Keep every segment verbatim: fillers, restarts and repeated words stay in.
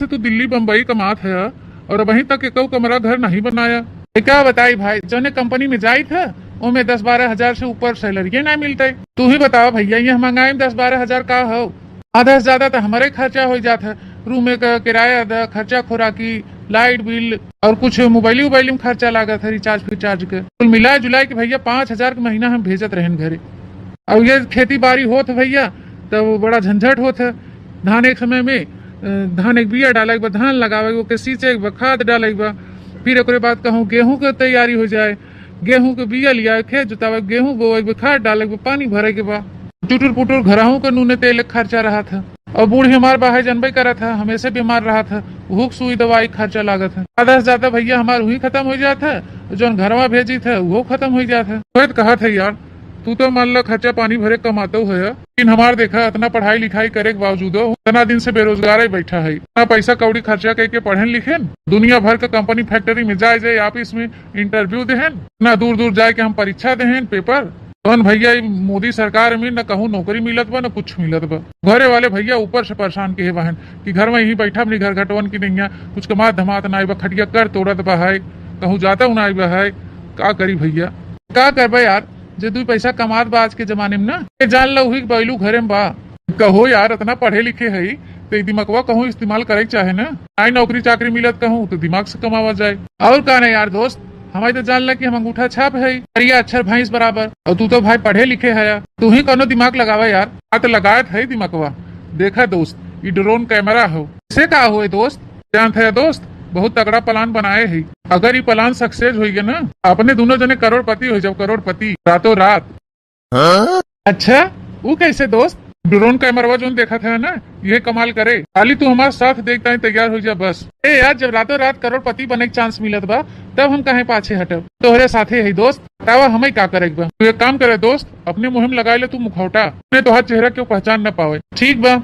से तू दिल्ली बम्बई कमात है और अबहीं तक एकौ कमरा घर नहीं बनाया। ए, का बताई भाई, जौने कंपनी में जाइत है, ओमे दस बारह हजार से ऊपर सैलरिये ना मिलते। तू ही बतावा भैया, ये महंगाई में दस बारह हजार का हो? आधा से ज्यादा तो हमरे खर्चा हो जात है, रूम का किराया द, खर्चा खोराकी, लाइट बिल और कुछ मोबाइल उबाइल में खर्चा लागत है, रिचार्ज फिचार्ज के। कुल मिला जुला के भैया पाँच हजार के महीना हम भेजत रहेन घरे। अब ये खेती बाड़ी होत है भैया, तब बड़ा झंझट होत है। धान एक समय में, अ, धान एक बिया डाले के बा, धान लगावे के बा, ओके सींचे के बा, खाद डाले के बा, फिर ओकरे बाद कहूँ गेहूं के तैयारी हो जाए, गेहूं के बिया लिया, खेत जोतावे, गेहूं बोवे के बा, खाद डाले के बा, पानी भरे के बा, टुटुर पुटुर घरहू के नूने तेल के खर्चा रहत है। और बूढ़ी हमार बा है, जनबे करत है, हमेशे बीमार रहत है, उहू के सुई दवाई खर्चा लागत है। आधा से ज्यादा भैया हमार उही खत्म हो जात है, जौन घरवा भेजित है उहो खत्म हो जात है। तो कहत है यार, तू तो मान ला खर्चा पानी भरे कमातो है, लेकिन हमार देखा, इतना पढ़ाई लिखाई करे के बावजूदो इतना दिन से बेरोजगार ही बैठा है, ना पैसा कौड़ी खर्चा करके पढ़ेन लिखेन, दुनिया भर के कंपनी फैक्ट्री में जाए जाए, ऑफिस में इंटरव्यू देहेन, ना दूर दूर जाए के हम परीक्षा देहेन पेपर। कौन भैया, ई मोदी सरकार में न कहूँ नौकरी मिलत बा, न कुछ मिलत बा। घरे वाले भैया ऊपर से परेशान किहे बहन कि घर में ही बैठा, अपनी घर घटवन की नैया, कुछ कमात धमात ना बा, खटिया कर तोड़त बा है, कहूँ जाता हूँ ना बा है। का करी भैया, का करबे यार, जे दुई पैसा कमात बा आज के जमाने में ना, ये जान लो हुई बैलू घरे में बा। कहो यार, इतना पढ़े लिखे है, तो ई दिमागवा कहूँ इस्तेमाल करे के चाहे ना। आई नौकरी चाकरी मिलत कहूँ तो दिमाग से कमावा जाए। और का ना यार दोस्त, हमारी तो जान ला कि हम अंगूठा छाप है, करिया अक्षर भैंस बराबर। और तू तो भाई पढ़े लिखे है, तू ही कोनो दिमाग लगावा यार। आ तो लगायत है दिमागवा। देखा दोस्त, ई ड्रोन कैमरा हो, से का होए दोस्त? जानत है दोस्त, बहुत तगड़ा प्लान बनाए है। अगर ई प्लान सक्सेस होई गया ना, अपने दोनों जने करोड़पति हो जाओ, करोड़पति, रातों रात। हाँ? अच्छा, वो कैसे दोस्त? ड्रोन कैमरवा जोन देखत है ना, ये कमाल करे। खाली तू हमार साथ देखता ही तैयार हो जा बस। ए यार, जब रातों रात करोड़पति बने के चांस मिलत बा, तब हम काहे पाछे हटब? तोहरे साथे है दोस्त, बतावा हमें का करे के बा। तू एक काम करे दोस्त, अपने मुँह में लगाए ले तू मुखौटा, अपने तोहार चेहरा क्यों पहचान न पावे। ठीक बा,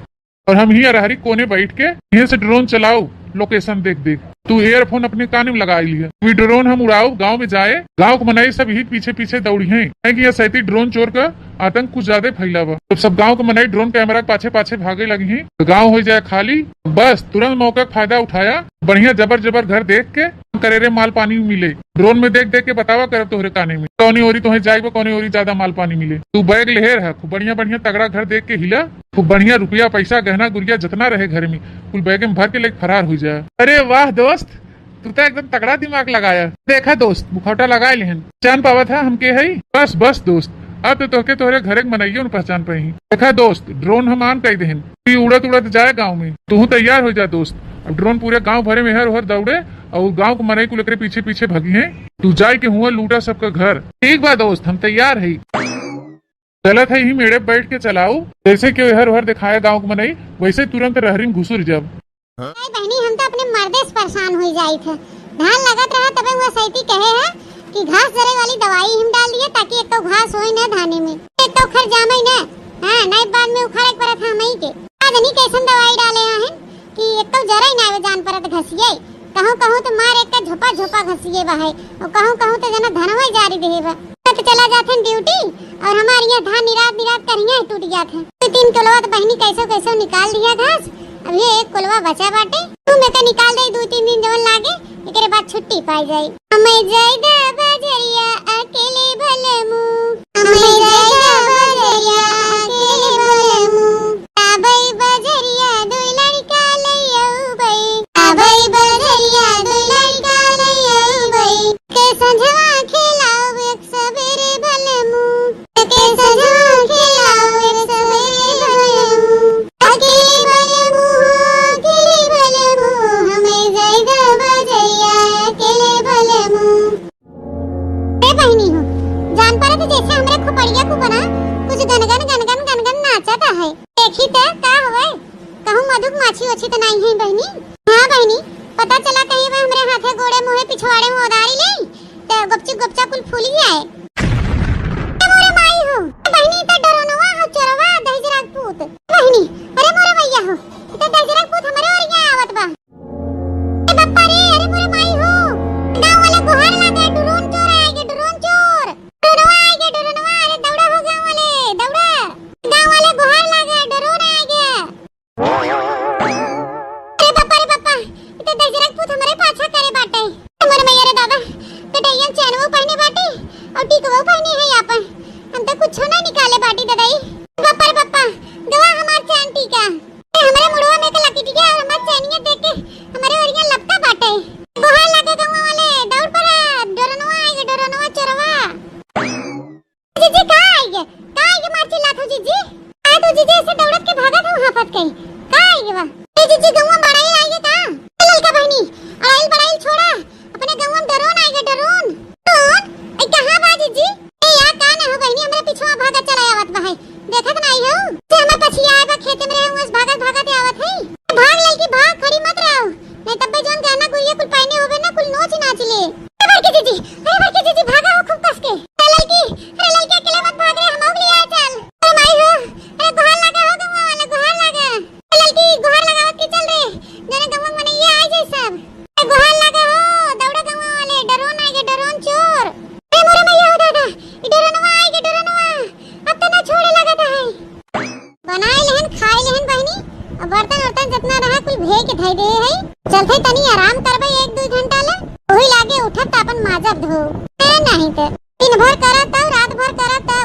और हम ही अरहरी कोने बैठ के यहीं से ड्रोन चलाओ, लोकेशन देख देख। तू ईयरफोन अपने कान में लगा लिया। वी ड्रोन हम उड़ाओ, गांव में जाए, गांव के मनई सब यही पीछे पीछे दौड़ी हैं, काहे कि यह सैती ड्रोन चोर का आतंक कुछ ज्यादा फैला बा। जब सब गांव के मनई ड्रोन कैमरा के पाछे पाछे भागे लगी हैं, तो गांव हो जाए खाली। बस तुरंत मौका का फायदा उठाया, बढ़िया जबर जबर घर देख के करे रे माल पानी मिले। ड्रोन में देख देख के बतावा करब तोहरे काने में, कौनी ओरी तोहे जाए बा, कौनी ओरी ज्यादा माल पानी मिले। तू बैग लेहे रहा, खूब बढ़िया बढ़िया तगड़ा घर देख के हिला, खूब बढ़िया रुपया पैसा गहना गुरिया जितना रहे घर में, कुल बैग में भर के लेके फरार हो जाए। अरे वाह दोस्त, तू तो एकदम तगड़ा दिमाग लगाया। देखा दोस्त, मुखौटा लगा लेहन, जान पावत है हमके है। बस बस दोस्त, अब तो तोहके तोहरे घरे के मनइयो न पहचान पाई। देखा दोस्त, ड्रोन हम आन कई देहन, तू उड़त उड़त जाए गाँव में। तू तैयार हो जा दोस्त, अब ड्रोन पूरे गाँव भरे में हर ओहर दौड़े और गाँव के मनई कुल एकरे पीछे पीछे भगी हैं। तू जाए के हुआ लूटा सबका घर। ठीक बा दोस्त, हम तैयार है। चलत है ही मेड़े बैठ के चलाऊ, जैसे कि हर ओहर दिखाए गाँव के मनई, वैसे तुरंत रहरी में घुसुर जाब। अरे बहनी, हम तो अपने मर्दे से परेशान हुई जाई थे। धान लगत रहा तबे हुआ सैती कहे है कि घास जरे वाली दवाई हम डाल दिए ताकि एक तो घास होई ना धाने में, एक तो उखड़ जामे ना। हाँ, नहीं बाद में उखाड़े के पड़त है हमई के। आज नहीं कैसन दवाई डाले हैं कि एक तो जरे ना आवे जान परत घसिए। कहूँ कहूँ तो मार एक का झोपा झोपा घसिए बा है, और कहूँ कहूँ तो जना धनवा जारी देहे बा। तो चला जाथन ड्यूटी और हमार यहाँ धान निरात निरात करिया टूट जात है। दो तीन कोलवा तो बहनी कैसो कैसो निकाल लिया घास, अब ये एक कोलवा बचा बाटे, तू में का निकाल दे, दो तीन दिन जवन लागे, एकरे बाद छुट्टी पाई जाई। हमें जाइदा बजरिया अकेले भलमू, हमें जाइदा बजरिया अकेले भलमू, आबई बजरिया दो लड़का ले आउबई, आबई बजरिया दो लड़का ले आउबई, के संझवा खेलाओ एक सबेरे भलमू। के सजो खिलावे सवेरे बलमू, अकेले बलमू, अकेले बलमू, हमें जाइदा बजरिया अकेले बलमू। ए बहिनी हो, जान पड़त जैसे हमरे खोपड़िया को बना कुछ गनगन, गनगन, गनगन नाचत है। देखी त का होवे, कहूँ मधुक माछी ओछी त नाई है बहिनी? हाँ बहिनी, पता चला कहीं वह हमरे हाथे गोड़े मुँहे पिछवाड़े में उदारी ले, त गोपची गोपचा कुल फूली आए। ए मोरे माई हो, ए बहिनी त डरोनवा हो चोरवा दहिजरा के पूत। बहिनी, अरे मोरे भैया हो, ई त दहिजरा के पूत हमरे ओरिया आवत बा। ए बप्पा रे, अरे मोरे माई हो, गाँव वाला गुहार लागे, डरोन चोर आएगे, डरोन चोर। डरोनवा आएगे, डरोनवा, अरे दौड़ा हो गाँव वाले, दौड़ा। गाँव वाले गुहार लागे, डरोन आएगे। अरे बापा रे बापा, ई तो दहिजरा के पूत हमरे पाछा करे बाटे। हमर मैया रे दादा, कटैया चैनवो पहने बाटे और टीकवो पहने है आपन। हम तो कुछो ना निकाले बाटी ददाई। बप्पा रे बप्पा, गवा हमार चैन टीका। ए, हमरे मुड़वा में के लकी टीका और हमार चैनिया देख के हमरे ओरिया लपटा बाटे। गोहार लागे गौवा वाले, दौड़ पड़ा, डोरनवा आइगे, डोरनवा चोरवा। जीजी, का आइगे? का आइगे मार चिल्लात हो जीजी? आ तू जीजी ऐसे दौड़त के भागत हो हाफत के। का आइगे बा? ए जीजी, गौवा बड़ाइल आइगे का? ए ललका बहिनी, अड़ाइल बड़ाइल छोड़ा, अपने गौवा में डरोन आइगे, डरोन। कौन? ए कहाँ बा जीजी? ए यार, का ना हो बहिनी, हमरा पिछवा भागत चला आवत बा है। देखत नाई हो? जे हमें पछिया आए बा, खेते में रहे, उस भागत भागत आवत है। भाग ललकी भाग, खड़ी मत रहो। नहीं तब्बे जौन गहना गुरिया कुल पहने होबे ना, कुल नोच नाच ले। अरे बड़की जीजी, अरे बड़की जीजी, भागा हो खूब कस के। अरे ललकी, अरे ललकी, अकेले मत भाग रे, हम ले आए चल। अरे माई हो, अरे गोहार लागा हो गौवा वाला, गोहार लागा। अरे ललकी, गोहार लगावत के चल रे, जने गौवा मनैया आ जाए सब। अरे गोहार लागा हो, दौड़ा गौवा वाले, डरोन आइगे, डरोन चोर। अरे मोरे मैया हो दादा, ई डरोनवा आइगे, डरोनवा, अब तो ना छोड़े लगत है। बनाए लेहन, खाए लेहन बहिनी, अब बर्तन उर्तन जितना रहा कुल भे के धई दे है। चलते तनी आराम करबे एक दो घंटा ले, वही लागे उठब त अपन माजब धो। ए, नहीं त दिन भर करत तौ, रात भर करत तौ,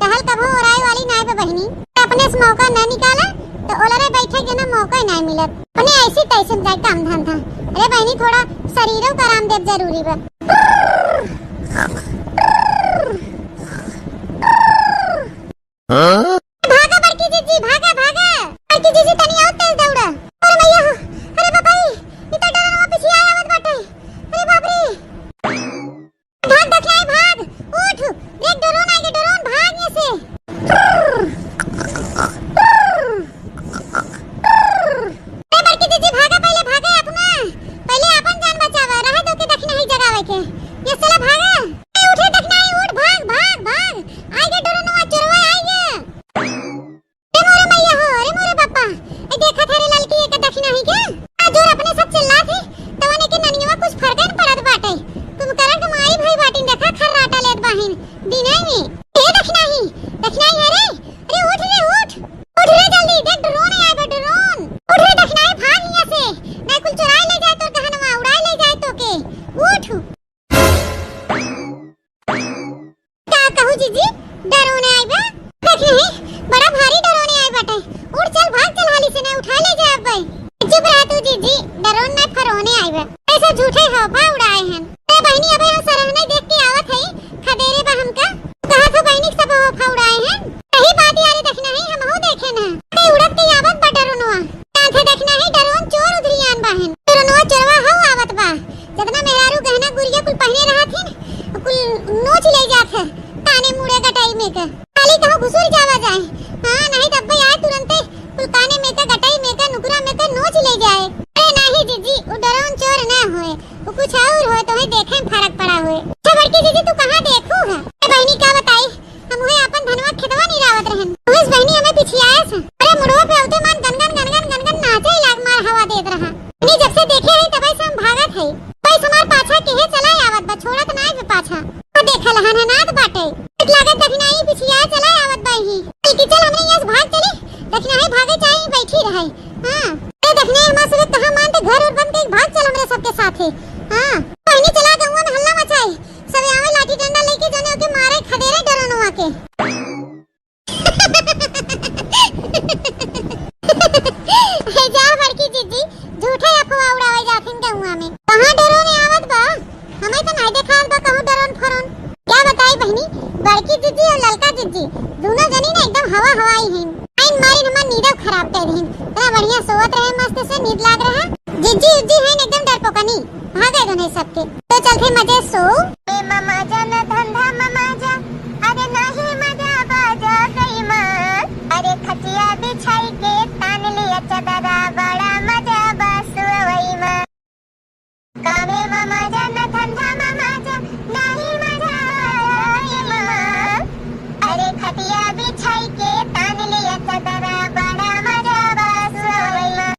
टहल कभो ओराए वाली नाय बा बहिनी। अपने से मौका ना निकाला तो ओलरे बैठे के ना मौका ही नाय मिलत। अपने ऐसी तैसे जाए काम धंधा। अरे बहिनी, थोड़ा शरीरों का आराम देव जरूरी बा। हाँ? भागा बड़की जीजी, भागा, भागा। बड़की जीजी तनी और तेज दौड़ा। अरे मैया हो, अरे बाबा रे, ई तो डरोनवा पीछे आया आवत बाटे। अरे बाप रे। भाग दखियाई भाग, उठ, देख डरोन आइगे, डरोन भाग यहाँ से। ए बड़की जीजी भागा, पहले भागा अपना, पहले अपन जान बचावा, रहे तो के दखिनाही जगावे के। ये साला भागा। ए उठे दखिनाही, उठ, भाग, भाग, भाग। आइगे डरोनवा, चोरवा आइगे। रे मोरे मैया हो, रे मोरे बापा। ए देखा था रे ललकी एक दखिनाही के। आ जोर अपने सब चिल्लात है, तवने के ननियवा कुछ फर्क न पड़त बाटे। कुंभकर्ण के माई भाई बाटिन देखा खर्राटा लेत बाहिन। दिनाई में। ए दखिनाही, दखिनाही है रे। अरे उठ रे उठ। उठ रे जल्दी, देख ड्रोन आए बा ड्रोन। उठ रे दखिनाही भाग यहाँ से। नहीं कुल चुराई ले जाए तोर गहनवा, उड़ाई ले जाए तो के। उठ। का कहू जीजी, डरोने आई बा? देख नहीं, बड़ा भारी डरोने आई बाटे। उठ चल, भाग चल हाली से, नहीं उठा ले जाए अब। चुप रह तू जीजी, डरोन ना फरोने आई बा। ऐसा झूठे हवा उड़ाए हैं। ए बहिनी, अबे हम सरहने देख के आवत हई, खदेरे बा हमका। कहा था बहिनी सब हवा उड़ाए हैं। सही बात यारे, देखना है, हम हो देखे ना। ते उड़त के आवत बा डरोनवा। साथे देखना है, डरोन चोर उधरियान बाहिन। डरोनवा चोरवा हौ आवत बा। जतना मेहरारू गहना गुरिया कुल पहिने रहत हिन, कुल नोच ले जात है, ताने मुड़े गटाई में के। खाली कहो घुसुर जावा जाए। हाँ, नहीं तब आए तुरंते कुल काने में के, गटाई में के, नुकरा में के नोच ले जाए। अरे नहीं जीजी, उ डरोन चोर ना होए, उ कुछ और होए, तोहे देखे में फर्क पड़ा होए। अच्छा बड़की जीजी, तू कहाँ देखू है? ए बहिनी, का बताई, हम उहे आपन धनवा खेतवा निरावत रहन। उहेस बहिनी हमें पिछियाए से। अरे मुड़वा पे औते मान गनगन, गनगन, गनगन नाचे लाग मार हवा देत रहा। इन्हीं जब से देखे है तबे से हम भागत है। कोई हमार पाछा केहे चला आवत बा, छोड़त ना आवे पाछा। तो देखा लहन हनात बाटे। इत लागत दखिनाही पिछिया चला आवत बा ही। चल कि चल हमने यहाँ से भाग चली। दखिनाही भागे चाहे बैठी रहे। हाँ। ए दखिनाही हमार सुबह कहाँ मानते घर और बंद के भाग चल हमरे सबके साथे। हाँ। बहिनी चला गौवा में हल्ला मचाई। सब आवे लाठी डंडा लेके जने ओके मारे खदेरे डरोनवा के। हे जा बड़की जीजी, झूठे अफवाह उड़ावे जाथिन गौवा में। कहाँ डरोने आवत बा? हमें तो नहीं देखात बा कहूँ डरोन फरोन। क्या बताई बहिनी, बड़की जीजी और ललका जीजी दोनों जनी ना एकदम हवा हवाई हैं। आइन मारिन हमार नींदो खराब कर दीन। इतना बढ़िया सोवत रहे, मस्त से नींद लाग रहा। जिज्जी उज्जी हैं एकदम डरपोकनी, भागे गने सबके। तो चलते मजे सो। ए मामा जान धंधा मामा जा, अरे नहीं मजा बाजा गई माँ। अरे खटिया बिछाई के तान लिया चदरा, बड़ा मजा बा सुअवई माँ। कामे मामा जान धंधा मामा जा, नहीं मजा आई माँ। अरे खटिया बिछाई के तान लिया चदरा, बड़ा मजा बा सुअवई माँ।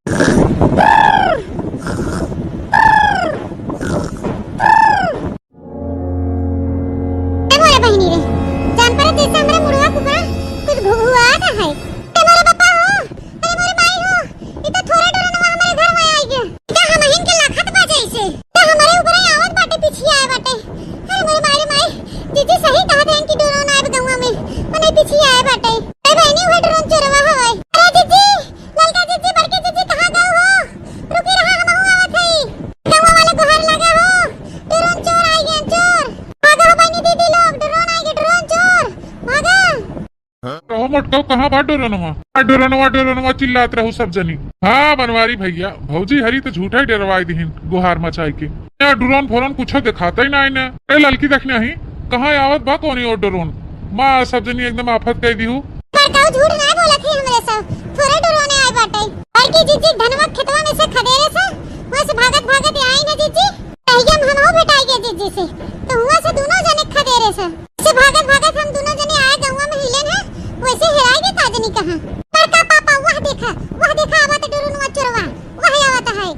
तो कहाँ बा डोरनवा? आ डोरनवा, डोरनवा चिल्लात रहू सब जनी। हाँ बनवारी भैया, भौजी हरी तो झूठा ही डरवाई दिहिन गुहार मचाई के। या डोरन फोरन कुछो देखाता ही ना इन्हें। ए ललकी देखना ही, कहाँ आवत बा कौनी और डोरन? माँ सब जनी एकदम आफत कह दिहू। बड़काऊ झूठ ना बोलत है हमरे सब, थोड़े डोरने आए बाटे। बड़की जीजी धनवा खेतवा में से खदेरे से, वहाँ से भागत भागत आई ना जीजी। तहिया में हम हो भेटाई गए जीजी से, तो हुआ से दोनों जने खदेरे से। से भागत भागत हम दोनों जने आए गौवा में हिलेन है, वैसे हेराई गए का जनी कहाँ। बड़का पापा, वह देखा, वह देखा आवत डुरुनवा चोरवा, वह आवत है।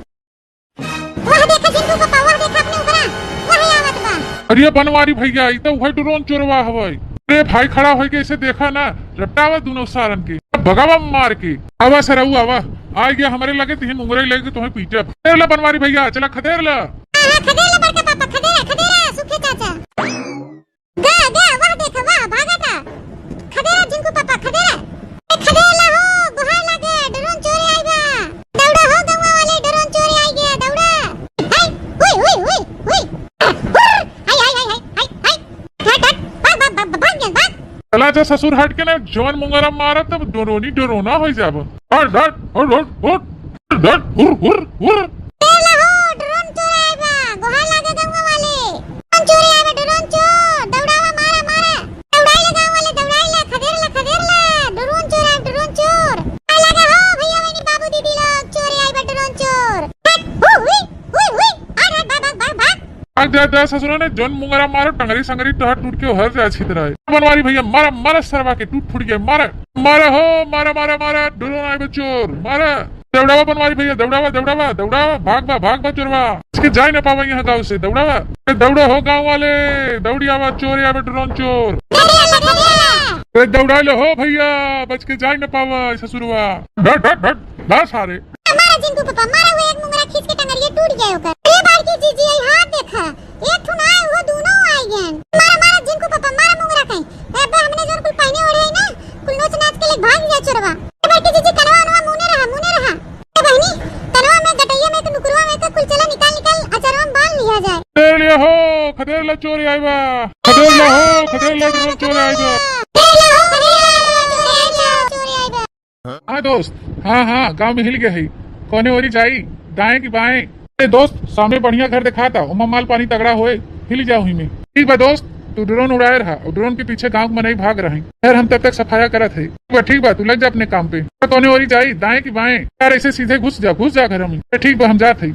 वह देखा जिंकू पापा, वह देखा अपने ऊपरा, वह आवत बा। अरे बनवारी भैया, ई तो वह डुरुन चोरवा हवै। अरे भाई खड़ा होई के इसे देखा ना, रपटावा दोनों सारन के, भगावा मार के। आवा सरऊ आवा, आ गया हमरे लगे, तिही मुंगरे लेके तुम्हें पीटब। खदेर ला बनवारी भैया, चला खदेर ला। हाँ, हाँ, खदेर ला बड़का पापा, खदेर, खदेर, सुखे चाचा। गा, गा, वाह देखा, वाह, भागा था। खदेरा जिंकू पापा, खदेरा। ए, खदेला हो, गुहार लागे, ड्रोन चोरे आई बा। दौड़ा हो, गौवा वाले, ड्रोन चोरे आई गया, दौड़ा। हाय, हुई, हुई, हुई, हुई। हुर्र, हाय, हाय, हाय, हाय, हाय, हाय। हट, हट, भाग, भाग, भाग, भाग, भाग, भाग। चला जा ससुर हट के ना, जवन मुंगरा मारा तब डरोनी डरोना हो जाब। हट, हट, हट, हट, हट। डर, हुर, हुर, हुर। ए ला हो, ड्रोन चोर आए बा, गोहार लागे गंगा वाले। ड्रोन चोर आए बा, ड्रोन चोर, दौड़ावा, मारा, मारा। दौड़ाई ले गाँव वाले, दौड़ाई ले, खदेर ले, खदेर ले। ड्रोन चोर आए, ड्रोन चोर। आ लगा हो, भैया, बहनी, बाबू, दीदी लोग, चोर आए बा, ड्रोन चोर। हट, हु, हुई, हुई, हुई। हट, हट, भाग, भाग, भाग, भाग। भाग जा, जा, ससुरा ने जौन मुंगरा मारो, टंगरी संगरी तोहार टूट के हर जा छितराए। बनवारी भैया, मारा, मारा सरवा के, टूट फूट गया, मारा, मारा हो, मारा, मारा, मारा, ड्रोन आए बा चोर, मारा। दौड़ावा बनवारी भैया, दौड़ावा, दौड़ावा, दौड़ावा, भाग बा, भाग बा चोरवा। इसके जाए ना पावा यहाँ गाँव से, दौड़ावा। ए, दौड़ो हो गाँव वाले, दौड़ी आवा, चोर आवे, ड्रोन चोर। ए, दौड़ा लो हो भैया, बच के जाए ना पावा ससुरवा। डट, डट, डट, डट सारे। मारा जिंकू पापा, मारा, वो एक मुंगरा खींच के टंगरिया टूट गया ओकर। ए बड़की जीजी, आई हाथ देखा, एक ठुन आए, वो दोनों आए गए। मारा, मारा जिंकू पापा, मारा मुंगरा कहीं। ए बे, हमने जोन कुल पहने ओढ़े है ना, कुल नोच नाच के लेके भाग गया चोरवा। ए बड़की जीजी, कनवा वनवा मुने रहा, मुने रहा। ए बहनी, कनवा में गटैया में एक नुकुरवा में एक कुल चला निकाल निकाल अचरवा में बांध लिया जाए। खदेर लिया हो, खदेर ला चोर आए बा। खदेर ला हो, खदेर ला चोर आए बा। खदेर ला हो, खदेर ला चोर आए बा। हाँ दोस्त, हाँ, हाँ, गाँव में हिल गए है। कौने ओरी जाई, दाएं कि बाएं? अरे दोस्त, सामने बढ़िया घर देखाता, ओमा माल पानी तगड़ा होए, हिल जाओ ही में। ठीक बा दोस्त, तू ड्रोन उड़ाए रहा और ड्रोन के पीछे गाँव के मनई भाग रहे। खैर, हम तब तक सफाया करत है। ठीक बा, ठीक बा, तू लग जा अपने काम पे। तो कौने ओरी जाई, दाएं कि बाएं? यार, ऐसे सीधे घुस जा, घुस जा घर में। अरे ठीक बा, हम जात है।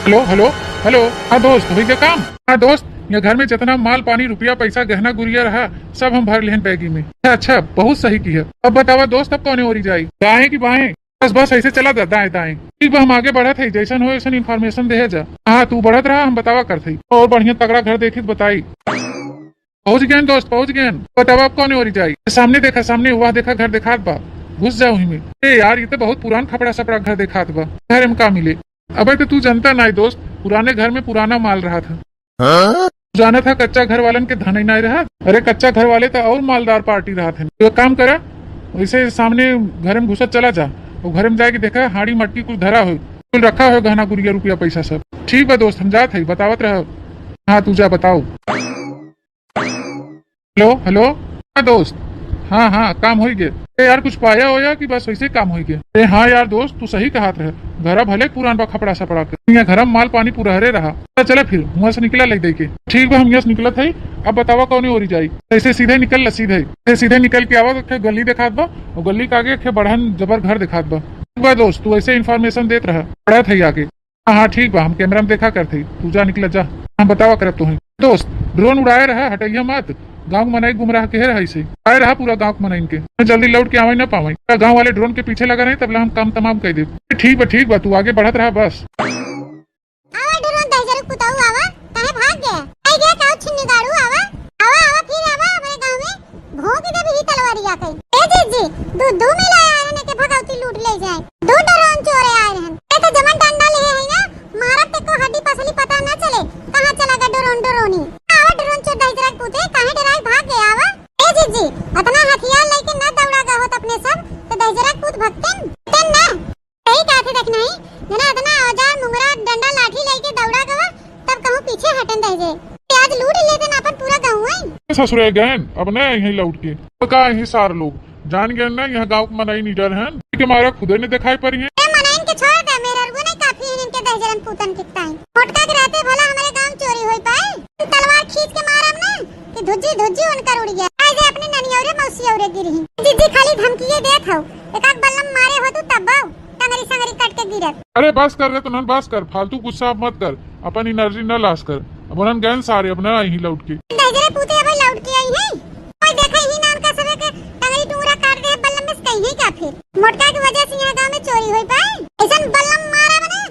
हेलो, हेलो, हेलो। हाँ दोस्त, होई गया काम? हाँ दोस्त, ये घर में जितना माल पानी, रुपया, पैसा, गहना गुरिया रहा, सब हम भर लेहन बैगी में। अच्छा, अच्छा, बहुत सही किया। अब बतावा दोस्त, अब कौने ओरी जाई, दाएं कि बाएं? बस, बस, ऐसे चला जा, दाएं, दाएं। ठीक बा, हम आगे बढ़त है, जैसन हो वैसन इन्फॉर्मेशन दे जा। हाँ, तू बढ़त रहा, हम बतावा करत है। और बढ़िया तगड़ा घर देखी त बताई। पहुँच गए दोस्त, पहुँच गए। बतावा अब कौने ओरी जाई? सामने देखा, सामने, वह देखा, घर देखात बा, घुस जाओ ही में। ए यार, ये तो बहुत पुरान खपड़ा सपड़ा घर देखात बा, घर में का मिले? अबे तो तू जनता नाई दोस्त, पुराने घर में पुराना माल रहा था। हाँ? जानत हा कच्चा घर वालन के धन ही नाई रहा। अरे कच्चा घर वाले तो और मालदार पार्टी रहा थे। तो एक काम करा, वैसे सामने घर में घुसत चला जा, वो घर में जाके देखा हाड़ी मटकी कुछ धरा हो, कुल रखा हो गहना गुरिया रुपया पैसा सब। ठीक बा दोस्त, हम जात है, बतावत रह। हाँ तू जा बताओ। हेलो, हेलो। हाँ दोस्त, हाँ, हाँ, काम होई गए। ए यार, कुछ पाया होया कि बस वैसे काम होई गए? ए हाँ यार दोस्त, तू सही कहत रहे, घरा भले पुरान बा खपड़ा सपड़ा के, यहाँ घरा में माल पानी पुरहरे रहा। तो चला फिर, हुआं से निकला ले दे के। ठीक बा, हम यहाँ से निकलत है। अब बतावा कौने ओरी जाई? ऐसे सीधे निकल ला, सीधे। ऐसे सीधे निकल के आवा, एक ठे गली देखात बा, और गली के आगे एक ठे बड़हन जबर घर देखात बा। ठीक बा दोस्त, तू ऐसे इन्फॉर्मेशन देत रहा, पड़त है आगे। हाँ, हाँ, ठीक बा, हम कैमरा में देखा करत हई, तू जा निकला जा, हम बतावा करब तोहे। दोस्त, ड्रोन उड़ाए रहा, हटैया मत, गाँव के मनई गुमराह के रहा इसे, आए रहा पूरा गाँव के मनई के, जल्दी लौट के आवे ना पावे, पूरा गाँव वाले ड्रोन के पीछे लगा रहे, तबला हम काम तमाम कर देब। ठीक बा, ठीक बा, तू आगे बढ़त रहा बस। आवा ड्रोन दहिजरक पुताऊ आवा, काहे भाग गया? आई गया काऊ छिन्नी गाड़ू आवा, आवा, आवा, फिर आवा हमारे गाँव में। भोंक देबही तलवारिया कई। ए जीजी, दूध धू मिला आए रहन के भगवती लूट ले जाए। दू ड्रोन चोरे आए रहन। ए तो जवन डंडा ले है ना, मारब ते को हड्डी पसली पता ना चले, कहाँ चला गया ड्रोन ड्रोनी। आवा ड्रोन चोर दहिजरा के पूते, काहे डराई भाग गया आवा। ए जीजी, अतना हथियार लेके ना दौड़ा गा होत अपने सब, तो दहिजरा के पूत भगतेन, तेन ना। सही कहत है देख नहीं, जना अतना औजार, मुंगरा, डंडा, लाठी लेके दौड़ा गवा, तब कहूँ पीछे हटन दे जे। ते आज लूट लेते ना अपन पूरा गाँव है। ससुरे गएन, अब न अइहीं लौट के। तो का अइहीं सार लोग, जान गएन ना, यहाँ गाँव के मनई निडर हन, के मारे खुदे न देखाई पड़िहैं। ए मनइन के छोड़ दे, मेहररुआ नहीं काफी है इनके दहिजरन पूतन के ताई। मोटका के रहते भला हमरे गाँव में चोरी होई पाए? तलवार खींच के मारब ना कि धुज्जी धुज्जी उनकर उड़ गया। आज अपने ननियौरे मौसियौरे गिरही। जिज्जी खाली धमकिए देत हौ, एक आध बल्लम मारे हो तू तब टंगरी संगरी कट के गिरत। अरे बस कर रे, तुनन बस कर, फालतू गुस्सा अब मत कर, अपन energy न loss कर। अब उनन गएन सारे, अब न अइहीं लौट के। दहिजरे पूते अब लौट के अइहीं। कोई देखे ही ना उनका सबे के टंगरी टुंगरा काट दे, बल्लम में से कहीं का फिर। मोटका की वजह से यहाँ गाँव में चोरी होई पाए? ऐसन बल्लम मारब ना,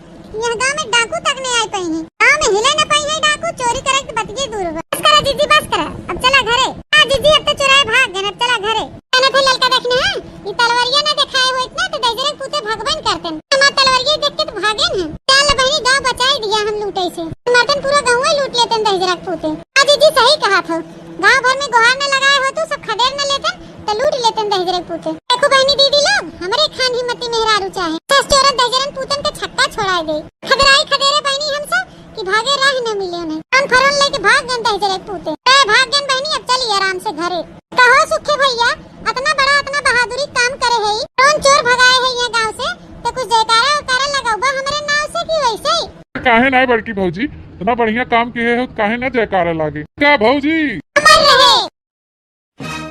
यहाँ गाँव में डाकू तक नहीं आए पाइहीं। गाँव में हिले न पाइहीं डाकू, चोरी करे के बतिये दूर बा। बस करा जिज्जी, बस करा, अब चला घरे। हाँ जिज्जी, अब तो चोराए भाग गएन, अब चला घरे। जाने थे ललका देखने हैं, ई तलवरिया ना देखाए होइत ना तो दहिजरे पूते भगबन करतेन। हमार तलवरिया देख के तो भागेन हैं। चल बहिनी, गाँव बचाई दिया हम लूटे से। मरतन पूरा गाँव ही लूट लेतेन दहिजरे पूते। हाँ जिज्जी, सही कहा थौ, गाँव भर में गोहार न लगाए हो तू, सब खदेर न लेतेन, तो लूट लेतेन दहिजरे पूते। देखो बहिनी दीदी लोग, हमरे खान हिम्मती मेहरारू चाहे। सस चोरन दहिजरन पूतन के छक्का छोड़ाए दे। खदेराई खदेरे बहिनी हम सब कि भागे राह न मिले उन्हें। कान फरन लेके भाग गएन दहिजरे पूते। ए, भाग गएन बहिनी, अब चली आराम से घरे। कहो सुखे भैया, अतना बड़ा, अतना बहादुरी काम करे है, कौन चोर भगाए है यहाँ गाँव से, तो कुछ जयकारा उकारा लगौबा हमरे नाव से कि वैसे ही? काहे ना बड़की भौजी, इतना बढ़िया काम किहे हो, काहे ना जयकारा लागे? का भौजी? अमर रहे।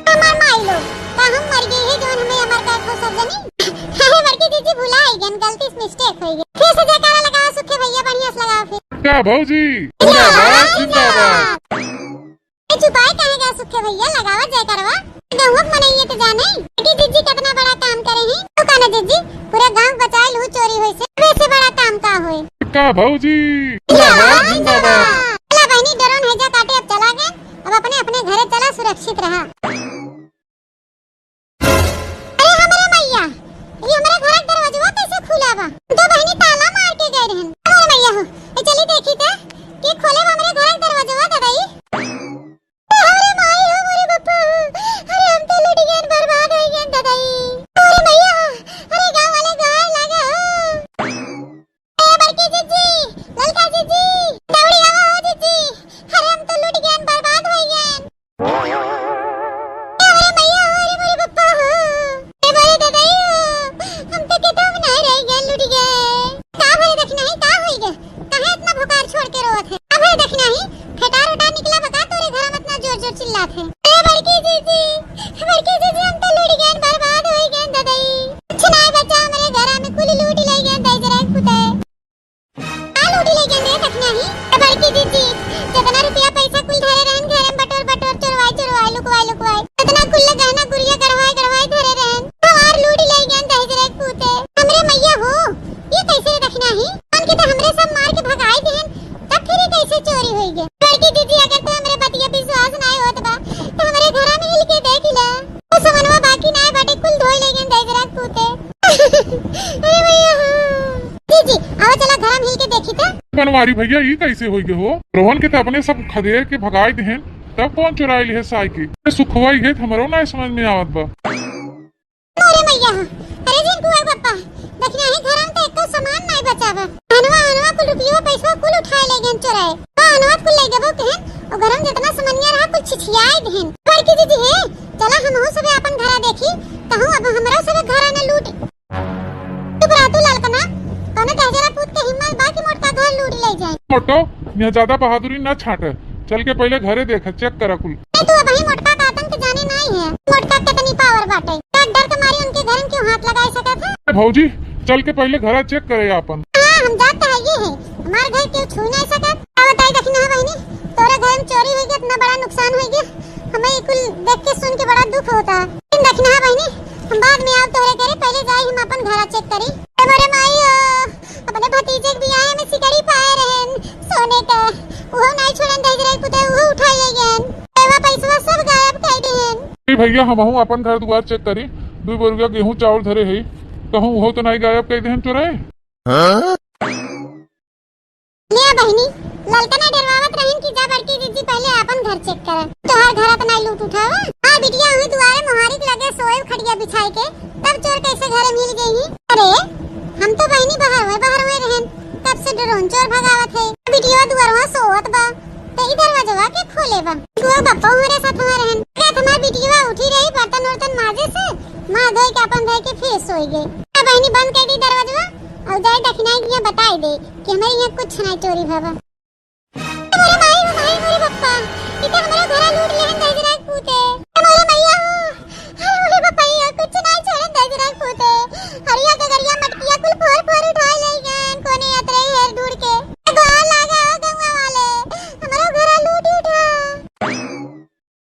हमार माई लोग, का हम मर गई है जौन हमें अमर कहत हो सब जनी? अरे बड़की जीजी भुलाई गन, गलती से mistake होई गई। फिर से जयकारा लगाओ सुखे भैया, बढ़िया से लगाओ फिर। का भौजी? जिंदाबाद, जिंदाबाद। ए चुपाए काहे गा सुखे भैया, लगावा जयकारवा। गहुआ के मनइये तो जाने, बड़की जीजी कितना बड़ा काम करे हैं। तो का ना जीजी, पूरा गांव बचाए लू चोरी होई से, वैसे बड़ा काम का होए। का भौजी? जिंदाबाद, जिंदाबाद। चला बहनी, डरो नहीं जा काटे, अब चला गए। अब अपने अपने घरे चला, सुरक्षित रहा। अरे हमरे मैया, ये हमरे घर के दरवाजवा कैसे खुला बा? दो बहनी ताला मार के गए रहन। अरे मैया हो, ए चली देखी त, के खोले बा हमरे घर के दरवाजवा ददाई? अरे हमरे माई हो, मोरे बप्पा, अरे हम तो लुट गए, बर्बाद हो गए ददाई। अरे मैया, अरे गांव वाले गाय लागे हो। ए बड़की जीजी, ललका जीजी, दौड़ी आवा हो जीजी। अरे हम तो लुट गएन, बर्बाद होइ गएन। ए अरे मैया हो, अरे मोरे बप्पा हो। ए मोरे ददाई हो, हम तो खेतवा में नहीं रह गए, लुट गए। का भले दखिनही, का होइ गए? काहे इतना भुकार छोड़ के रोवत है? का भले दखिनही, फेटार उटार निकला बका तोरे घर में इतना जोर जोर चिल्लात है? ए बड़की जीजी, बड़की जीजी, हम तो लुट गएन, बर्बाद होइ गएन ददाई। कुछ नाय बचा हमरे घरा में, कुल लूट ले गए दहिजरा के पुते। का लूट ले गए रे दखिनही? ए बड़की जीजी, जितना रुपया पैसा कुल धरे रहन घरे में बटोर बटोर, चोरवाई चोरवाई, लुकवाई लुकवाई, जितना कुल गहना गुरिया गढ़वाई गढ़वाई धरे रहन, हमार लूट ले गए दहिजरा के पुते। हमरे मैया हो, ये कैसे रे दखिनही? उनके तो हमरे सब मार के भगाई देहन, तब फिर ये कैसे चोरी होई गे? बड़की जीजी, अगर तो हमरे बतिया विश्वास नाय होत बा, तो हमरे घरा में हिल के देख ले। ओ समनवा बाकी नाय बाटे, कुल धोई ले गए दहिजरा के पूते। अरे भैया, हाँ। जीजी, आवा चला घरा में हिल के देखी त। बनवारी भैया, ई कैसे होई गे हो? रोहन के तो अपने सब खदेर के भगाई देहन, तब कौन चुराई लिहे साई के? ए सुखवा, ये तो हमरो नाय समझ में आवत बा। अरे मैया, अरे झिनकुआ के पप्पा, दखिनही घर में तो एको सामान नाय बचा बा। अनवा, अनवा कुल रुपया पैसा कुल उठाए ले गए चोराए। का अनवा कुल ले गबो केहन? ओ घर में जितना सामानिया रहा कुल छिछियाए देहन। बड़की जीजी हे, चला हमहू सबे अपन घरा देखी, कहूँ अब हमरा सबे घरा न लूट। चुप रह तू ललकना, कौनो दहिजरा पूत के हिम्मत बा कि मोटका घर लूट ले जाए? मोटो, यहाँ ज्यादा बहादुरी न छाटे, चल के पहले घरे देख, check करा कुल। ए, तू अबही मोटका का आतंक जाने नाई है। मोटका कितनी power बाटे। का डर के मारी उनके घर में क्यों हाथ लगाए सकत है? ए भौजी, चल के पहले घरा check करे आपन। हाँ, हम जात है ये है। हमार घर क्यों छू नहीं सकत। का बताई दखिनहा बहिनी, तोरे घर में चोरी होई गया, इतना बड़ा नुकसान होई गया। हमें ये कुल देख के सुन के बड़ा दुख होता है। लेकिन दखिनहा बहिनी, हम बाद में आव तोरे घरे, पहले जाई हम अपन घरा check करी। ए मोरे माई हो, अपने भतीजे के बियाह में सिकड़ी पाए रहन सोने के, उहो नाई छोड़न दहिजरा के पुते, उहो उठा ले गएन। एवा पैसवा सब गायब कर दिहन। ए भैया, हमहू अपन घर दुआर check करी, दुई बोरिया गेहूं चावल धरे है, कहूँ उहो तो नाई गायब कर दिहन चोराए। ले बहिनी, ललकना डरवावत रहिन कि जा बड़की जीजी पहले आपन घर check करा। तोहार घर त नाई लूट उठावा। हाँ बिटिया, उही दुआरे मोहारी के लगे सोए खटिया बिछाई के, तब चोर कैसे घरे मिल गई ही? अरे, हम तो बहिनी बाहर हुए, बाहर हुए रहन, तब से drone चोर भगावत है। बिटिया दुआरवा सोवत बा, त ई दरवाजवा के खोले बा। तू बप्पा हमारे साथ होइ गए। अब बहिनी बंद कर दी दरवाजवा और जाए दखिनाई के यहाँ बताई दे कि हमरे यहाँ कुछ ना चोरी भवा। मोरे माई, ओ माई, मोरे पप्पा, ई तो हमरो घरा लूट लेहन दहिजरा के पूते। ए मोरे मैया हो, अरे मोरे पप्पा, ई कुछ नाई छोड़न दहिजरा के पूते। हरिया गगरिया मटकिया कुल फोर फोर उठाए ले गएन, कोने अतरे हेर दूर के। गोहार लागे हो गौवा वाले, हमरो घरा लूट उठा।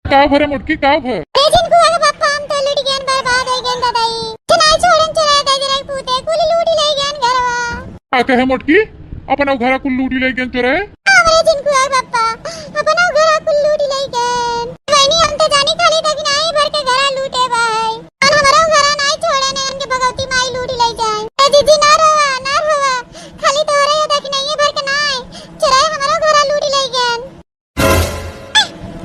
का भरे मोटकी, का भर? ए झिनकुआ के पप्पा, हम तो लूट गएन, बर्बाद हो गएन दादाई। कुछ नाई छोड़न चोराए दहिजरा के पूते, कुल लूट ले गएन घरवा। का कहे मोटकी? अपना घरा कुल लूटी लई गेन चोराए? हमरे झिनकुआ के पप्पा, अपना घरा कुल लूटी लई गेन। बहिनी, हम तो जानी खाली दखिनाई भर के घरा लूटे बा है। और हमरो घरा नाई छोड़े ने, उनके भगवती माई लूटी लई जाए। ए जीजी, ना रोवा, ना रोवा। खाली तोहरे ये दखिनाई भर के नाई, चोराए हमरो घरा लूटी लई गेन।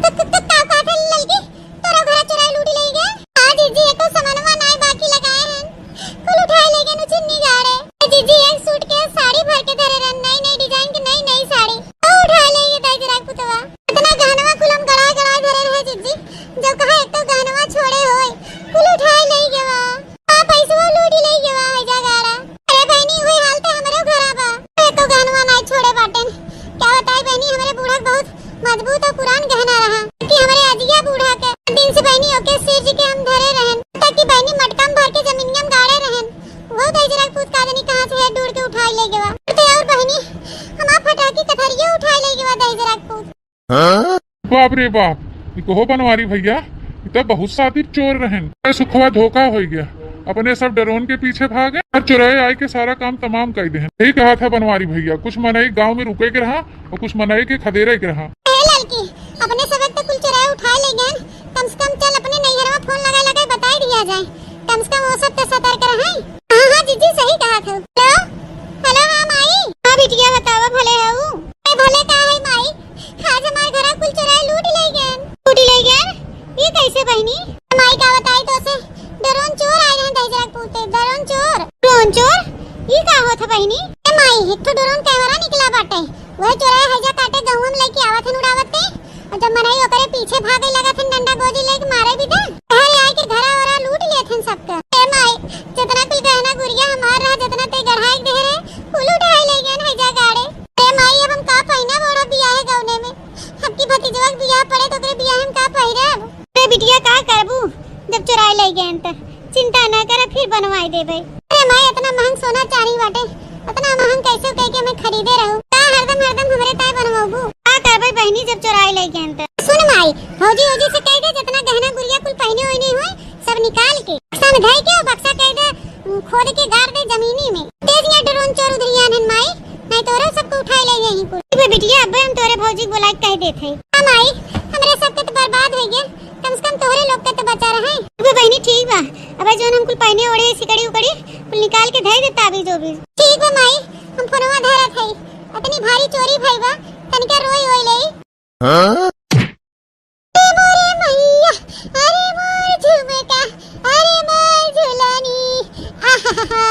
तो, तो, तो का, का था ललकी? तोरो घरा चोराए लूटी लई गए? हाँ जीजी, एको सामानवा नाय बाकी लगाए हन। कुल उठाए ले गए नु चिन्नी गाड़े। ए जीजी, एक सूटकेस साड़ी भर के धरे रहन, नई नई design के नई नई साड़ी। ओ उठाए ले गए दहिजरा के पुतवा। इतना गहनवा कुल हम गड़ाए गड़ाए धरे रहे जीजी। जब कहा एक तो गहनवा छोड़े होए, कुल उठाए ले गए बा। आ पैसवा लूटी ले गवा है जा गाड़ा। अरे बहिनी, उहे हाल ते हमरो घरा बा। एको गहनवा नाय छोड़े बाटेन। का बताई बहिनी, हमरे बूढ़ा के बहुत मजबूत और पुरान गहना रहा कि हमरे अजिया बूढ़ा के दिन से बहिनी ओके सिर जी के हम धरे रहन, ताकि बहिनी मटका में भर के जमीनिया में गाड़े रहन। वो दहिजरा के पूत का जानी कहाँ से हेर दूर के उठाई ले गवा। ते और बहिनी, हमार फटाकी कथरिया उठाई ले गवा दहिजरा के पूत। बाप रे बाप, ई कहो बनवारी भैया, ई तो बहुत शातिर चोर रहन। ए सुखवा धोखा होइ गया, अपने सब डरोन के पीछे भागे और चोराए आए के सारा काम तमाम कर देहन। यही कहा था बनवारी भैया, कुछ मनई गाँव में रुके के रहा और कुछ मनई के खदेरे के रहा। ए ललकी, अपने सब तो कुल चोराए उठाए ले गए, कम से कम चल अपने नैहरवा फोन लगाए लगाए बताई दिया जाए, कम से कम वो सब तो सतर्क रहे। हाँ हाँ जीजी, सही कहा था। हेलो, हेलो, हाँ माई। हाँ बिटिया, बतावा, भले हऊ? ए भले का है माई, आज हमार घरा कुल चोराए लूट ले गएन। लूट ले गएन? ये कैसे बहिनी? माई का बताई तो से, ड्रोन चोर आए हैं दहिजरा के पूते, ड्रोन चोर। ड्रोन चोर? ये का होत है बहिनी? ए माई, एक ठो ड्रोन कैमरा निकला बाटे, वह चोराए हैजा काटे गहुआ में लेके आवत हन उड़ावत के, और जब मनई ओकरे पीछे भागे लगत हन डंडा गोजी लेके मारे भी दे, घर आए के घरा ओरा लूट लेत हन सबका। ए माई, जितना कुल गहना गुरिया हमार रहा, जितना ते गढ़ाई दे रहे, कुल उठाए ले गएन हैजा गाड़े। ए माई, अब हम का पहिना बोड़ा बियाहे गौने में? हमकी भतीजवा के बियाह पड़े तो ओकरे बियाह में का पहिरब? अरे बिटिया, का करबू, जब चुराए ले गए त चिंता ना कर, फिर बनवाई देबे। अरे माई, इतना महंग सोना चांदी बाटे, इतना महंग कैसे कह के मैं खरीदे रहूं? का हरदम हरदम हमरे ताय बनवाबू? का करबे बहिनी, जब चुराए ले गए त। सुन माई, भौजी ओजी से कह दे, जितना गहना गुरिया कुल पहिने ओइने होए, सब निकाल के बक्सा में धई के बक्सा कह दे, खोद के गाड़ दे जमीनी में। तेज ये ड्रोन चोर उधरियान हन माई, नहीं तोरे सबको उठाए ले यहीं कुल। ठीक बा बिटिया, अब्बे हम तोरे भौजी के बुला के कह देत है। हाँ माई, हमरे सबके तो बर्बाद हो गए, कम से कम तोहरे लोग के तो बचा रहे। ठीक बा बहिनी, ठीक बा। अबे जौन हम कुल पहिने ओढ़े सिकड़ी उकड़ी कुल निकाल के धई दे ताबीज ओबीज। ठीक बा माई, हम फोनवा धरत है। इतनी भारी चोरी भई बा, तनिका रोई ओई लेई। हाँ? ए मोरे मैया, अरे मोर झुमका, अरे मोर झुलनी, आहाहा।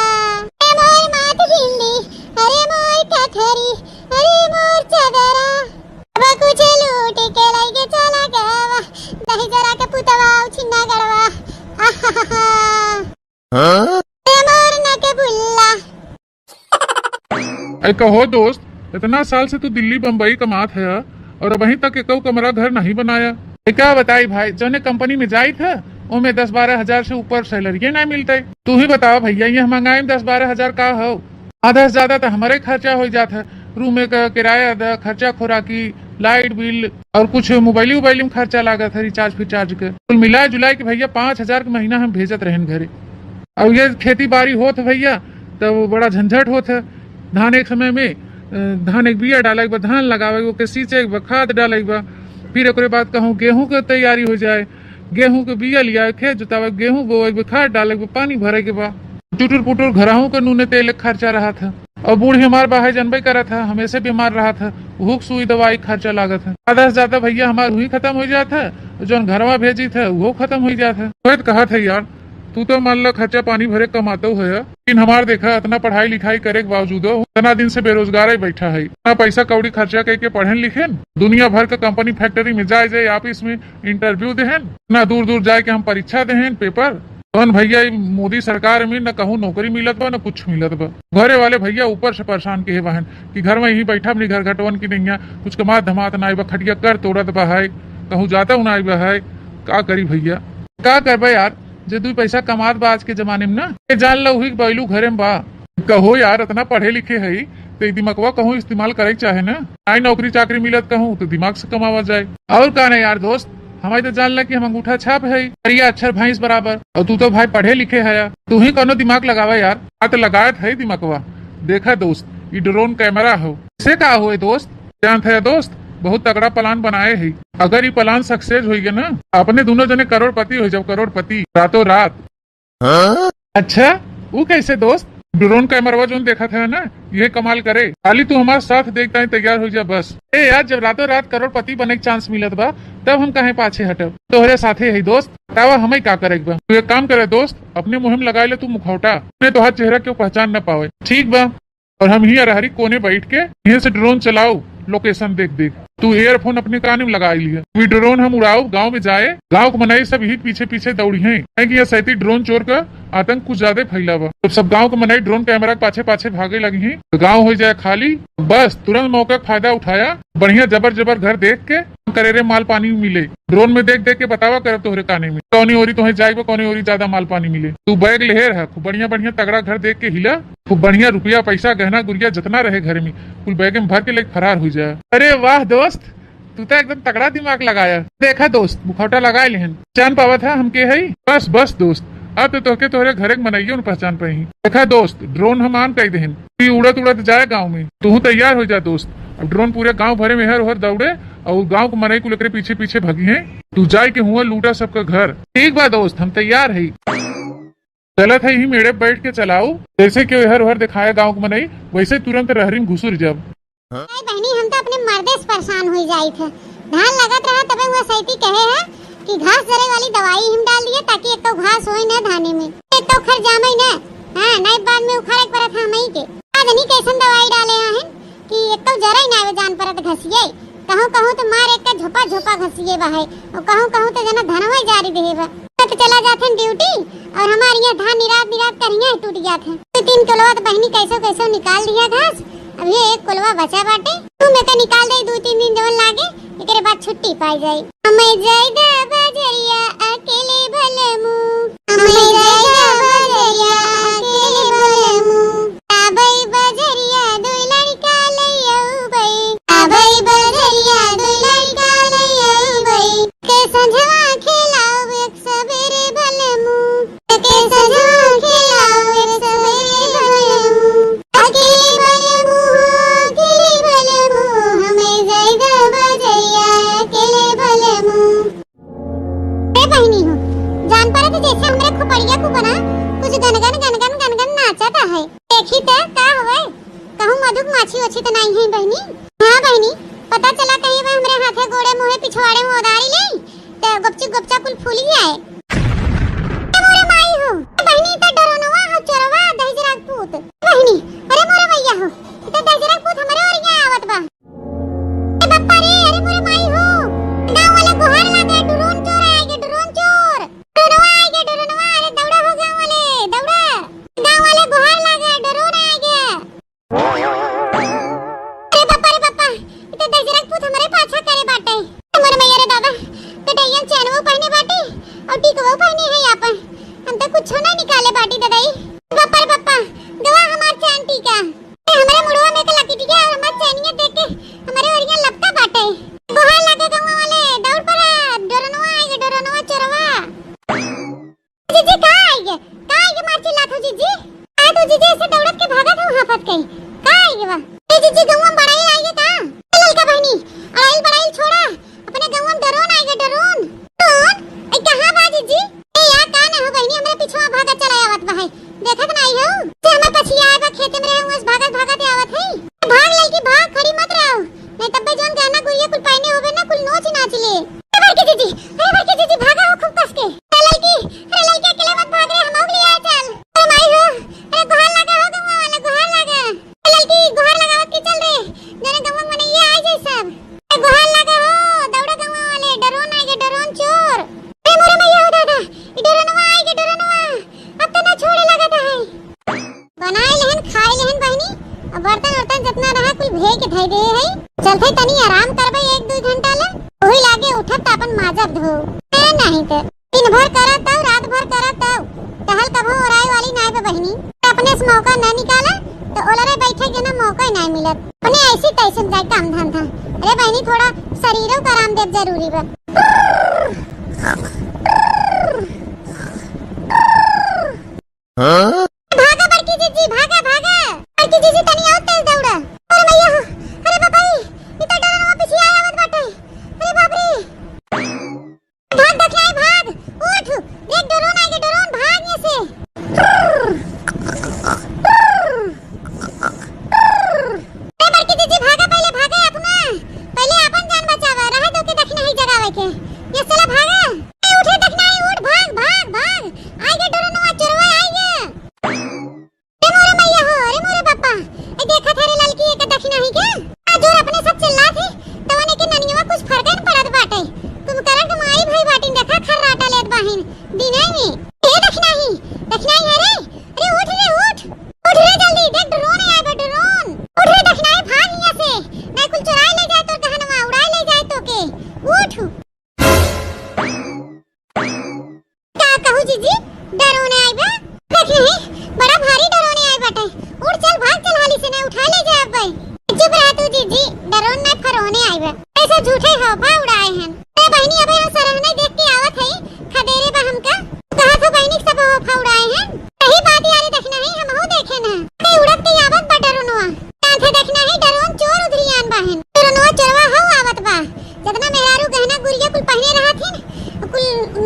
ए मोर माथ बिंदी, अरे मोर कथरी, अरे मोर चदरा। अब कुछ लूट के लइके चला गवा, दहिजरा के पुतवा छिन्ना गड़वा। आहाहा। हाँ? ए मोर नक बुल्ला। ऐ कहो दोस्त, इतना साल से तू दिल्ली बम्बई कमात है और अबहीं तक एकौ कमरा घर नहीं बनाया। ऐ का बताई भाई, जौने कंपनी में जाइत है, ओमे दस बारह हजार से ऊपर सैलरिये ना मिलते। तू ही बतावा भैया, ये महंगाई में दस बारह हजार का हो? आधा से ज्यादा तो हमरे खर्चा हो जात है, रूम का किराया द, खर्चा खोराकी, लाइट बिल और कुछ मोबाइल उबाइल में खर्चा लागत है, रिचार्ज फिचार्ज के। कुल मिला जुला के भैया पाँच हजार के महीना हम भेजत रहन घरे। अब ये खेती बाड़ी होत है भैया, तब बड़ा झंझट होत है। धान एक समय में, अ, धान एक बिया डाले के बा, धान लगावे के बा, ओके सींचे के बा, खाद डाले के बा, फिर ओकरे बाद कहूँ गेहूँ के तैयारी हो जाए, गेहूँ के बिया लिया, खेत जोतावे, गेहूँ बोवे के बा, खाद डाले के बा, पानी भरे के बा। चुटुर पुटुर घरहू के नूने तेल के खर्चा रहत है। और बूढ़ी हमार बाहे जनबे करत है, हमेशे बीमार रहत है, उहू के सुई दवाई खर्चा लागत है। आधा से ज्यादा भैया हमार उही खत्म हो जात है, जौन घरवा भेजित है उहो खत्म हो जात है। वही तो कहत है यार, तू तो मान ला खर्चा पानी भरे कमातो है, लेकिन हमार देखा, इतना पढ़ाई लिखाई करे के बावजूदो इतना दिन से बेरोजगार ही बैठा है। इतना पैसा कौड़ी खर्चा करके पढ़ेन लिखेन, दुनिया भर के कंपनी फैक्ट्री में जाए जाए, ऑफिस में इंटरव्यू देहेन, इतना दूर दूर जाए के हम परीक्षा देहेन पेपर, कौन भइया, ई मोदी सरकार में न कहूँ नौकरी मिलत बा, न कुछ मिलत बा। घरे वाले भइया ऊपर से परेशान किहे बाहन कि घर में यहीं बैठा, अपनी घर घटवन की नइया, कुछ कमात धमात नाई बा, खटिया कर तोड़त बा है, कहूँ जाता हूँ नाई बा है। का करी भइया, का करबे यार, जे दुई पैसा कमात बा आज के जमाने में ना, ये जान लो हुई बैलू घरे में बा। कहो यार, इतना पढ़े लिखे है, तो ई दिमागवा कहूँ इस्तेमाल करे के चाहे ना। आई नौकरी चाकरी मिलत कहूँ तो दिमाग से कमावा जाए। और का ना यार दोस्त, हमारे तो जान ला कि हम अंगूठा छाप है, करिया अक्षर भैंस बराबर, और तू तो भाई पढ़े लिखे है यार, तू ही कोनो दिमाग लगावा यार। आ तो लगायत है दिमागवा। देखा दोस्त, ई ड्रोन कैमरा हो, से का होए दोस्त? जानत है दोस्त, बहुत तगड़ा प्लान बनाए है। अगर ई प्लान सक्सेस होई गया ना, अपने दोनों जने करोड़पति हो जाओ, करोड़पति, रातों रात। अच्छा, ऊ कैसे दोस्त? ड्रोन कैमरवा जोन देखत है ना, ये कमाल करे। खाली तू हमार साथ देखता ही तैयार हो जा बस। ए यार, जब रातों रात करोड़पति बने के चांस मिलत बा, तब हम काहे पाछे हटब? तोहरे साथे है दोस्त, बतावा हमें का करे के बा। तू एक काम करे दोस्त, अपने मुँह में लगाए ले तू मुखौटा, अपने तोहार चेहरा क्यों पहचान न पावे, ठीक बा? और हम ही अरहरी कोने बैठ के यहीं से ड्रोन चलाओ, लोकेशन देख देख। तू ईयरफोन अपने कान में लगाई लिया। वी ड्रोन हम उड़ाओ, गांव में जाए, गांव के मनई सब ही पीछे पीछे दौड़ी हैं, काहे कि यह सैती ड्रोन चोर का आतंक कुछ ज्यादा फैला बा। जब सब गांव के मनई ड्रोन कैमरा के पाछे पाछे भागे लगी हैं, तो गांव हो जाए खाली। बस तुरंत मौका का फायदा उठाया, बढ़िया जबर जबर घर देख के करे रे माल पानी मिले। ड्रोन में देख देख के बतावा करब तोहरे काने में, कौनी ओरी तोहे जाइबो, कौनी ओरी ज्यादा माल पानी मिले। तू बैग लेहे रहा, खूब बढ़िया बढ़िया तगड़ा घर देख के हिला, खूब बढ़िया रुपया पैसा गहना गुरिया जितना रहे घर में, कुल बैग में भर के लेके फरार हो जाए। अरे वाह दोस्त, तू तो एकदम तगड़ा दिमाग लगाया। देखा दोस्त, मुखौटा लगा लेहन, जान पावत है हमके है। बस बस दोस्त, अब तो तोहके तोहरे घरे के मनइयो न पहचान पाई। देखा दोस्त, ड्रोन हम आन कई देहन, तू उड़त उड़त जाए गाँव में। तू तैयार हो जा दोस्त, अब ड्रोन पूरे गाँव भरे में हर ओहर दौड़े और गाँव के मनई कुल एकरे पीछे पीछे भगी हैं। तू जाए के हुआ लूटा सबका घर। ठीक बा दोस्त, हम तैयार है। चलत है ही मेड़े बैठ के चलाऊ, जैसे कि हर ओहर दिखाया गाँव के मनई, वैसे तुरंत रहरी में घुसुर जाब। अरे बहनी, हम तो अपने मर्दे से परेशान हो जाई थे। धान लगत रहा तबे हुआ सैती कहे है कि घास जरे वाली दवाई हम डाल दिए ताकि एक तो घास होई ना धाने में, एक तो खर जामे ना। हाँ, नहीं बाद में उखाड़े के पड़त है हमई के। आज नहीं कैसन दवाई डाले हैं कि एक तो जरे ना आवे जान परत घसिए। कहूँ कहूँ तो मार एक का झोपा झोपा घसिए बा है, और कहूँ कहूँ तो जना धनवा जारी देहे बा। तो चला जाथन ड्यूटी और हमार यहाँ धान निरात निरात करिया टूट जात है। दो तीन कोलवा तो बहनी कैसो कैसो निकाल लिया घास, अब ये एक कोलवा बचा बाटे, तू में के निकाल दे, दो तीन दिन जवन लागे, एकरे बाद छुट्टी पाई जाई। हमें जाई दा बजरिया अकेले भलमू, हमें जाई दा बजरिया अकेले भलमू, आबई बजरिया दुई लड़का ले आउबई, आबई बजरिया दुई लड़का ले आउबई, के संझवा खेलाउब एक सबेरे भलमू, के संझवा खेलाउब एक सबेरे भलमू, अकेले भलमू हो, अकेले भलमू, हमें जाई दा बजरिया अकेले भलमू। ए बहिनी हो, जान पड़त जैसे हमरे खोपड़िया को बना कुछ गनगन गनगन गनगन नाचत है। देखी त का हवे, कहूँ मधुक माछी ओछी त नहीं है बहिनी। हाँ बहिनी, पता चला कहीं वह हमरे हाथे गोड़े मुँहे पिछवाड़े में उदारी ले, त गपची गपचा कुल फूली जाए। ए मोरे माई हो, ए बहिनी त डरोनवा हो चोरवा दहिजरा के पूत। बहिनी, अरे मोरे भैया हो, त दहिजरा के पूत हमरे ओरिया आवत बा। ए बप्पा रे, अरे मोरे माई हो, गाँव वाले गोहार लागे, ड्रोन चोर आएगे, ड्रोन चोर। ड्रोनवा आएगे, ड्रोनवा, अरे दौड़ा हो गाँव वाले, दौड़ा। गाँव वाले गोहार लागे, ड्रोन आएगे। अरे बप्पा रे बप्पा, ई तो दहिजरा के पूत हमरे पाछा करे बाटे। ए मोरे मैया रे दादा, कटैया चैनवो पहने बाटे और टीकवो पहने है यहाँ पर। हम तो कुछ ना निकाले बाटी दादाई। बप्पा रे बप्पा, गवा हमार चैन टीका। ए, हमरे मुड़वा में के लकिटिया और हमार चैनिया देख के हमरे ओरिया लपटा बाटे। गोहार लागे गाँव वाले, दौड़ पड़ा, डोरनवा आएगा, डोरनवा चोरवा। जीजी, का आएगे? का आएगे मार चिल्लात हो जीजी? आ तू जीजी ऐसे दौड़त के भागत हो हाफत के? का आएगे बा? ए जीजी, गाँव में बड़ाई आएगे का? ए ललका बहनी, अड़ाइल बड़ाइल छोड़ा, अपने गाँव में डरोन आएगे, डरोन। कौन? ए कहाँ बा जीजी? ए यार, का ना हो बहनी, हमरे पिछवा भागत चला आवत बा है। देखत नाई हो? से हमर पछिया आए बा, खेते में रहे, उस भाग लेहन बहिनी, अब बर्तन उर्तन जितना रहा कुल भेय के धइ दे है। चलते तनी आराम करबे एक दू घंटा ले, वही लागे उठब त अपन माजब धो। ए, नहीं त दिन भर करत हऊ, रात भर करत हऊ, टहल कभो ओराए वाली नाय बा बहिनी। अपने से मौका न निकाला त ओलरे बैठे के ना मौका ही नाय मिलत। अपने ऐसी तैसे जाए काम धंधा। अरे बहिनी, थोड़ा शरीरों का आराम देब जरूरी बा। भागा बड़की जिज्जी, भागा, भागा। बड़की जिज्जी तनी और तेज दौड़ा। अरे मैया हो, अरे बाबा रे, ई त डरनवा पिछिया आवत बाटे। अरे बाप रे। भाग दखिनाई भाग, उठ, देख डरोन आइगे, डरोन भाग यहाँ से। अरे बड़की जिज्जी भागा, पहिले भागे अपना, पहिले अपन जान बचावा, रहे तो के दखिनाई जगावे के। ये साला भागा। ए, उठे दखिनाई, उठ, भाग, भाग, भाग। आइगे डरोनवा, चोरवा आइगे। रे मोरे मैया हो, रे मोरे बापा, ए देखत हरे ललकी एक दखिनाही के? आ जोर अपने सब चिल्लात है, तवन एके ननियवा कुछ फरके न पड़त बाटे। कुंभकर्ण के माई भाई बाटिन देखा खर्राटा लेत बाहिन, दिनाई में। ए दखिनाही, दखिनाही है रे, अरे उठ रे उठ, उठ रे जल्दी, देख ड्रोन आए बा ड्रोन, उठ रे दखिनाही भाग यहाँ से, नहीं कुल चुराई ले जाए तोर गहनवा, उड़ाई ले जाए तोके, उठ। का कहू जीजी, डरोने आई बा? देखी, बड़ा भारी डरोने आई बाटे। उठ चल, भाग चल, हाली से ना उठा ले जाए अब्बे। चुप रह तू जीजी, डरोन ना फरोने आई बा। ऐसा झूठे हवा उड़ाए हन। ए बहिनी, अबे हम सरहने देख के आवत हई, खदेरे बा हमका। कहा था बहिनी सब हवा उड़ाए हन। यही बात यारी देखना है, हम हो देखे ना। ते उड़त के आवत बा डरोनवा। साथे देखना है, डरोन चोर उधरियान बाहिन। डरोनवा चोरवा हऊ आवत बा। जतना मेहरारू गहना गुरिया कुल पहिने रहत हिन, कुल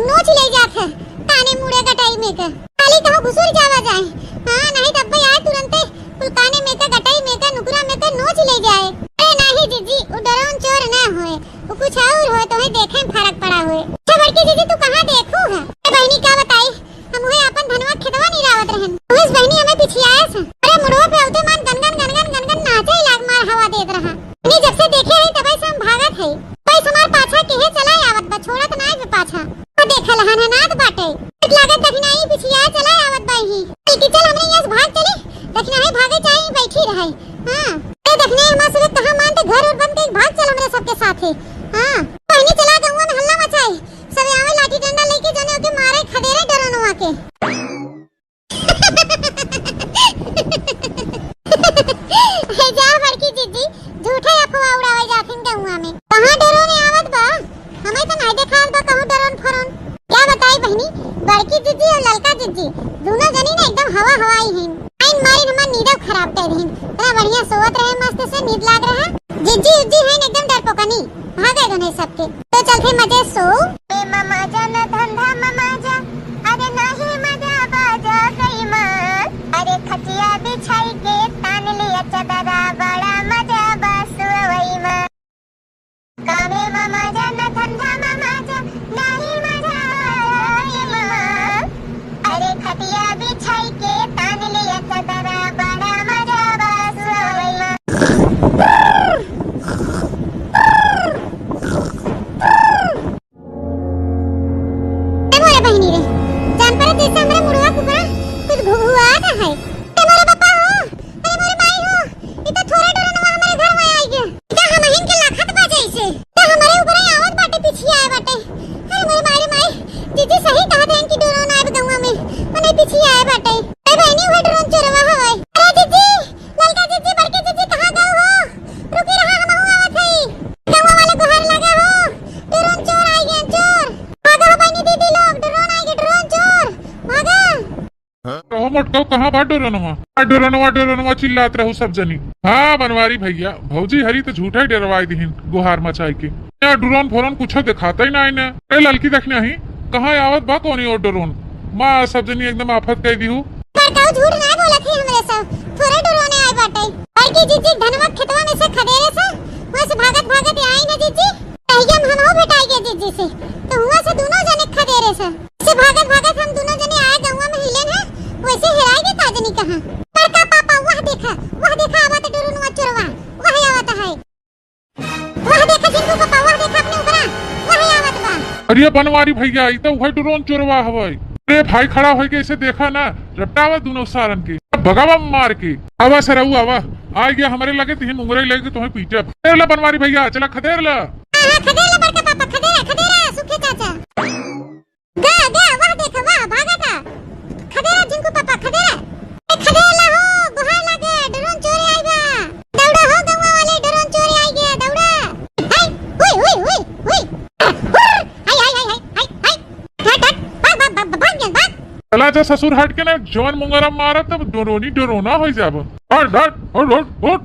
नोच ले जात है, ताने मुड़े गटाई में के। खाली कहूँ घुसुर जावा जाए। हाँ, नहीं तब आए तुरंते कुल काने में के, गटाई में के, नुकरा में के नोच ले जाए। अरे नहीं जीजी, उ डरोन चोर ना होए, उ कुछ और होए, तोहे देखे में फर्क पड़ा होए। अच्छा बड़की जीजी, तू कहाँ देखू है? ए बहिनी, का बताई, हम उहे आपन धनवा खेतवा निरावत रहन। उहेस बहिनी हमें पिछियाए से। अरे मुड़वा पे औते मान गनगन, गनगन, गनगन नाचे लाग मार हवा देत रहा। इन्हीं जब से देखे हैं तबे से हम भागत है। पैस हमार पाछा केहे चला आवत बा, छोड़त नाय बे पाछा। तो देखल हनहनात बाटे। लागत दखिनाही पिछिया चला आवत बा ही। कि चल हमने यहाँ से भाग चली। दखिनाही भागे चाहे बैठी रहे। हाँ। ए दखिनाही हमार सुरत कहाँ मानते, घर और बंद के भाग चल हमरे सबके साथे। हाँ। बहिनी चला गौवा में हल्ला मचाई। सब आवे लाठी डंडा लेके जने ओके मारे खदेरे डरोनवा के। हे जा बड़की जीजी, झूठे अफवाह उड़ावे जाथिन गौवा में। कहाँ डरोने आवत बा? हमें तो नहीं देखाल बा कहूँ डरोन फरोन। क्या बताई बहिनी, बड़की जीजी और ललका जीजी दोनों जनी ने एकदम हवा हवाई हैं। आइन मारिन हमार नींदव खराब कर दीन। इतना बढ़िया सोवत रहे, मस्त से नींद लाग रहा। जिज्जी उज्जी हैं एकदम डरपोकनी, भागे गने सबके। तो चलते मजे सो। ए ममा जा न धंधा ममा जा, अरे नाही मजा बाजा गई माँ। अरे खटिया बिछाई के तान लिया चदरा, बड़ा मजा बा सुवई माँ। कामे ममा जा न धंधा ममा जा, नाही मजा आई माँ। अरे खटिया बिछाई के तान लिया चदरा, बड़ा मजा बा सुवई माँ। ए मोरे बहिनी रे, जान पड़े जैसे हमरे मुड़वा कुकरा कुछ घुघुआत है। ए मोरे बापा हो, अरे मोरे माई हो, ई तो थोड़ा डरनवा हमरे घर में आई गया। ई तो हमहिन के लखत बा जैसे। तो हमरे ऊपर ही आवत बाटे, पीछे आए बाटे। अरे मोरे माई रे माई, जीजी सही कहत हैं कि डरोन आए गौवा में, मने पीछे आए बाटे। ए बहिनी, वो डरोन चोरवा हवे। अरे जीजी, ललका जीजी, बड़की जीजी, कहाँ गऊ हो? रुकी रहा, हमहू आवत हई। गौवा वाले गोहार लगा हो, डरोन चोर आई गए, चोर। भागा हो बहिनी दीदी लोग, डरोन आई गए, डरोन चोर। भागा। कहो मोटको, कहाँ बा डोरनवा? आ डोरनवा, डोरनवा चिल्लात रहू सब जनी। हाँ बनवारी भैया, भौजी हरी तो झूठा ही डरवाई दिहिन गुहार मचाई के। या डोरन फोरन कुछो देखाता ही ना इन्हें। ए ललकी देखने ही, कहाँ आवत बा कौनी और डोरन? माँ सब जनी एकदम आफत कह दिहू। बड़काऊ झूठ ना बोलत ही हमरे सब, थोड़े डोरने आए बाटे। बड़की जीजी धनवा खेतवा में से खदेरे से, वहाँ से भागत भागत आई ना जीजी। तहिया में हमहू भेटाई गए जीजी से, तो हुआ से दोनों जने खदेरे से। से भागत भागत हम दोनों जने आए गौवा में हिलेन है, वैसे हेराई गए का जनी कहाँ। बड़का पापा, वह देखा, वह देखा आवत डोरनवा चोरवा, वह आवत है। वह देखा झिंकू पापा, वह देखा अपने ऊपरा, वह आवत बा। अरे बनवारी भैया, ई तो वह डोरन चोरवा हवै। अरे भाई खड़ा होई के इसे देखा ना, रपटावा दोनों सारन के। अब भगावा मार के। आवा सरऊ, आवा। आ गया हमरे लगे, तिही मुंगरई लेके तुम्हें पीटे। खदेर ला बनवारी भैया, चला खदेर ला। हाँ, हाँ, खदेर ला बड़का पापा, खदेरा, खदेरा, सुखे चाचा। गा, गा, वाह देख, वाह, भागा था। खदेरा झिंकू पापा, खदेरा। ए, खदेर ला हो, गोहार लागे, ड्रोन चोर आई बा। दौड़ा हो गौवा वाले, ड्रोन चोर आई गया, दौड़ा। हाय, हुई, हुई, हुई, हुई। हुर्र, हाय, हाय, हाय। हट, हट, भाग, भाग, भाग, भाग, भाग, भाग। चला जा ससुर हट के ना, जवन मुंगरा मारा तब डरोनी डरोना हो जाब। हट, हट, हट, हट, हट।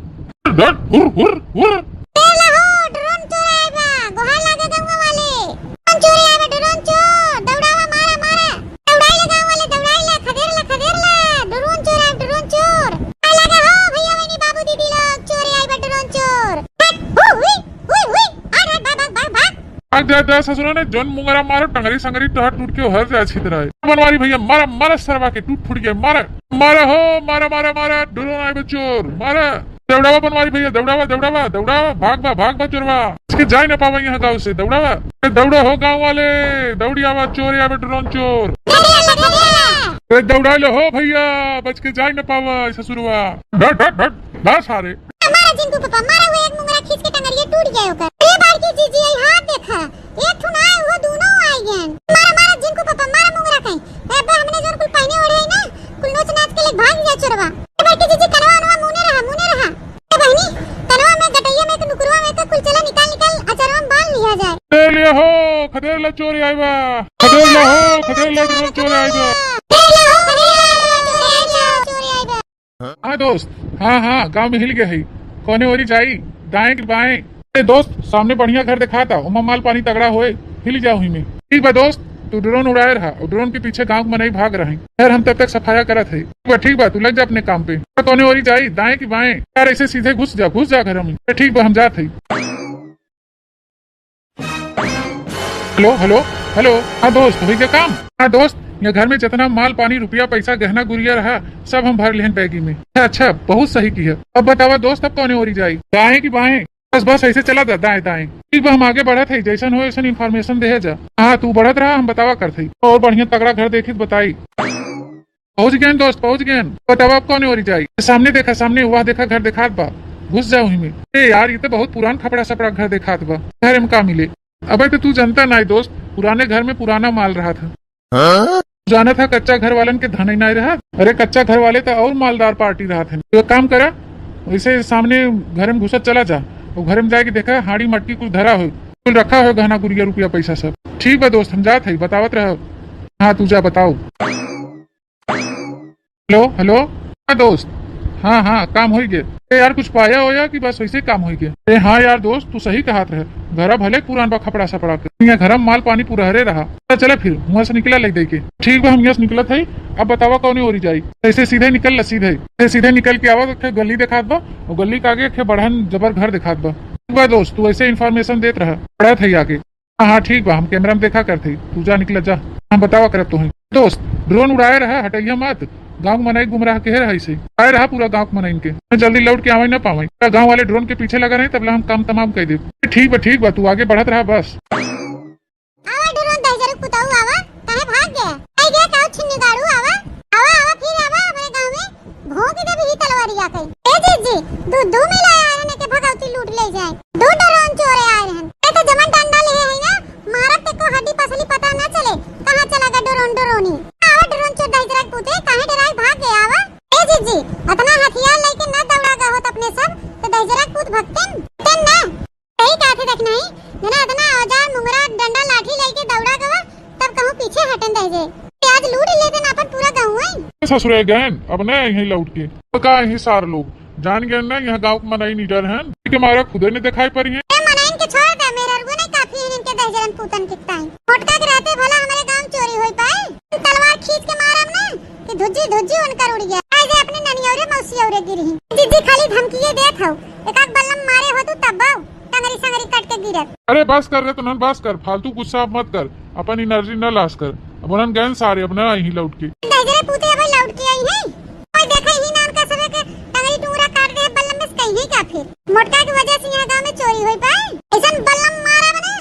हट, हट, हुर, हुर, हुर। ए लहो, ड्रोन चोर आए बा, गोहार लागे गंगा वाले। ड्रोन चोर आए बा, ड्रोन चोर। दौड़ावा, मारा, मारा। दौड़ाई ले गाँव वाले, दौड़ाई ले, खदेर ले, खदेर ले। ड्रोन चोर आए, ड्रोन चोर। आ लगा हो, भैया, बहनी, बाबू, दीदी लोग, चोर आए बा, ड्रोन चोर। हट, हु, हुई, हुई, हुई। हट, हट, भाग, भाग, भाग, भाग। भाग जा, जा ससुरा ने, जौन मुंगरा मारो, टंगरी संगरी तोहार टूट के हर जा छितराए। बनवारी भैया, मारा, मारा सरवा के, टूट फूट गया, मारा, मारा हो, मारा, मारा, मारा, ड्रोन आए बा चोर, मारा। दौड़ावा बनवारी भैया, दौड़ावा, दौड़ावा, दौड़ावा, भाग बा, भाग बा चोरवा। बच के जाए ना पावा यहाँ गाँव से, दौड़ावा। ए, दौड़ा हो गाँव वाले, दौड़ी आवा, चोर आवे, ड्रोन चोर। ए, दौड़ा लो हो भैया, बच के जाए ना पावा ससुरवा। डट, डट, डट, ना सारे। मारा झिंकू पापा, मारा, वो एक मुंगरा खींच के टंगरिया टूट गया ओकर। ए बड़की जीजी, आई हाथ देखा, एक ठुन आए, वो दोनों आए गए। मारा, मारा झिंकू पापा, मारा मुंगरा कहीं। ए बे, हमने जोन कुल पहने ओढ़े है ना, कुल नोच नाच के ले भाग गया चोरवा। ए बड़की जीजी, कनवा वनवा मुने रहा, मुने रहा। ए बहनी, कनवा में, गटैया में, एक नुकुरवा में के कुल चला निकाल, निकाल अचरवा में बांध लिया जाए। ले लिया हो, खदेर ला चोर आए बा। खदेर ला हो, खदेर ला चोर आए बा। ले लिया हो, खदेर ला चोर आए बा। हाँ दोस्त, हाँ, हाँ, गाँव में हिल गए है। कौने ओरी जाई, दाएं कि बाएं? अरे दोस्त, सामने बढ़िया घर देखाता, ओमा माल पानी तगड़ा होए, हिल जाओ ही में। ठीक बा दोस्त, तू ड्रोन उड़ाए रहा और ड्रोन के पीछे गाँव के मनई भाग रहे। खैर, हम तब तक सफाया करत है। ठीक बा, ठीक बा, तू लग जा अपने काम पे। कौने ओरी जाई, दाएं कि बाएं? यार, ऐसे सीधे घुस जा, घुस जा घर में। ठीक बा, हम जात है। हेलो, हेलो, हेलो। हाँ दोस्त, होइ गया काम? हाँ दोस्त, ये घर में जितना माल पानी, रुपया पैसा, गहना गुरिया रहा, सब हम भर लेहन बैगी में। अच्छा, अच्छा, बहुत सही किया। अब बतावा दोस्त, अब कौने ओरी जाई, दाएं कि बाएं? बस, बस, ऐसे चला जा, दाएं, दाएं। ठीक बा, हम आगे बढ़त है, जैसन हो वैसन इन्फॉर्मेशन दे जा। हाँ, तू बढ़त रहा, हम बतावा करत है। और बढ़िया तगड़ा घर देखी त बताई। पहुँच गए दोस्त, पहुँच गए। बतावा अब कौने ओरी जाई? सामने देखा, सामने, वह देखा, घर देखात बा, घुस जाओ ही में। ए यार, ये तो बहुत पुरान खपड़ा सपड़ा घर देखात बा, घर में का मिले? अबे तो तू जनता नाई दोस्त, पुराने घर में पुराना माल रहत है। हाँ? जानत है, कच्चा घर वालन के धन ही नाई रहत। अरे, कच्चा घर वाले तो और मालदार पार्टी रहत है। तो एक काम करा, वैसे सामने घर में घुसत चला जा, और घर में जाके देखा, हांडी मटकी कुल धरा हो, कुल रखा हो, गहना गुरिया, रुपया पैसा सब। ठीक बा दोस्त, हम जात है, बतावत रह। हाँ, तू जा, बताओ। हेलो, हेलो। हाँ दोस्त, हाँ, हाँ, काम होइ गए। ए यार, कुछ पाया होया कि बस वैसे काम होइ गए? ए हाँ यार दोस्त, तू सही कहत रहे, घरा भले पुरान बा खपड़ा सपड़ा के, यहाँ घरा में माल पानी पुरहरे रहा। तो चला फिर, हुआं से निकला ले दे के। ठीक बा, हम यहाँ से निकलत है। अब बतावा कौने ओरी जाई? ऐसे सीधे निकल ला, सीधे। ऐसे सीधे निकल के आवा, एक ठे गली देखात बा, और गली के आगे एक ठे बड़हन जबर घर देखात बा। ठीक बा दोस्त, तू ऐसे इन्फॉर्मेशन देत रहा, पढ़त है आगे। हाँ, हाँ, ठीक बा, हम कैमरा में देखा करत हई, तू जा, निकला जा, हम बतावा करब तोहे। दोस्त, ड्रोन उड़ाए रहा, हटइया मत, गाँव के मनई गुमराह केहे रहा इसे, आए रहा पूरा गाँव के मनई के, जल्दी लौट के आवे ना पावे, पूरा गाँव वाले ड्रोन के पीछे लगा रहे, तबला हम काम तमाम कर देब। ठीक बा, ठीक बा, तू आगे बढ़त रहा बस। आवा ड्रोन दहिजरक पुतऊ आवा, काहे भाग गया? आई गया काऊ छिन्नी गाड़ू, आवा, आवा, आवा, फिर आवा हमरे गाँव में। भोंक देबही तलवारिया कई। ए जीजी, दूध दू मिला यार, ने के भगवती लूट ले जाए। दू ड्रोन चोरे आए रहन। ए तो जवन डंडा ले है ना, मारब ते को हड्डी पसली पता ना चले, कहाँ चला गया ड्रोन ड्रोनी। आवा ड्रोन चोर दहिजरक पूते, काहे डराई भाग गया आवा। ए जीजी, अतना हथियार लेके ना दौड़ा गया होत अपने सब, तो दहिजरक पूत भगतेन, तेन ना। सही कहत है, देख नहीं, जना अतना औजार, मुंगरा, डंडा, लाठी लेके दौड़ा गवा, तब कहूँ पीछे हटन दे जे। ते आज लूट लेते ना अपन पूरा गाँव है। ससुरे गहन, अब न यहीं लौट के। तो का यहीं सार लोग जान गए ना, यहाँ गाँव के मनई निडर हन, के मारा खुदे ने दिखाई पड़ी है। ए मनइन के छोड़ दे, मेहररुआ नहीं काफी है इनके दहिजरन पूतन के ताई। मोटका के रहते भला हमारे गाँव चोरी होई पाए? तलवार खींच के मारब ना कि धुज्जी धुज्जी उनकर उड़ गया। आज ये अपने ननियौरे मौसियौरे गिरी। जीजी खाली धमकिए देत हौ। एकाक बल्लम मारे हो तू तब बाऊ, टंगरी संगरी कट के गिरत। अरे बस कर रे तनन, बस कर, फालतू गुस्सा मत कर, अपन एनर्जी न लास कर। अब उन्हन गए सारे, अब न आई लौट के। दहिजरे पूते अब लौट के आई है। कोई देखे ही ना उनका सबे के टंगरी टुंगरा काट दे बल्लम में से कहीं का फिर। मोटका की वजह से यहाँ गाँव में चोरी होई पाए। ऐसन बल्लम मारा बने,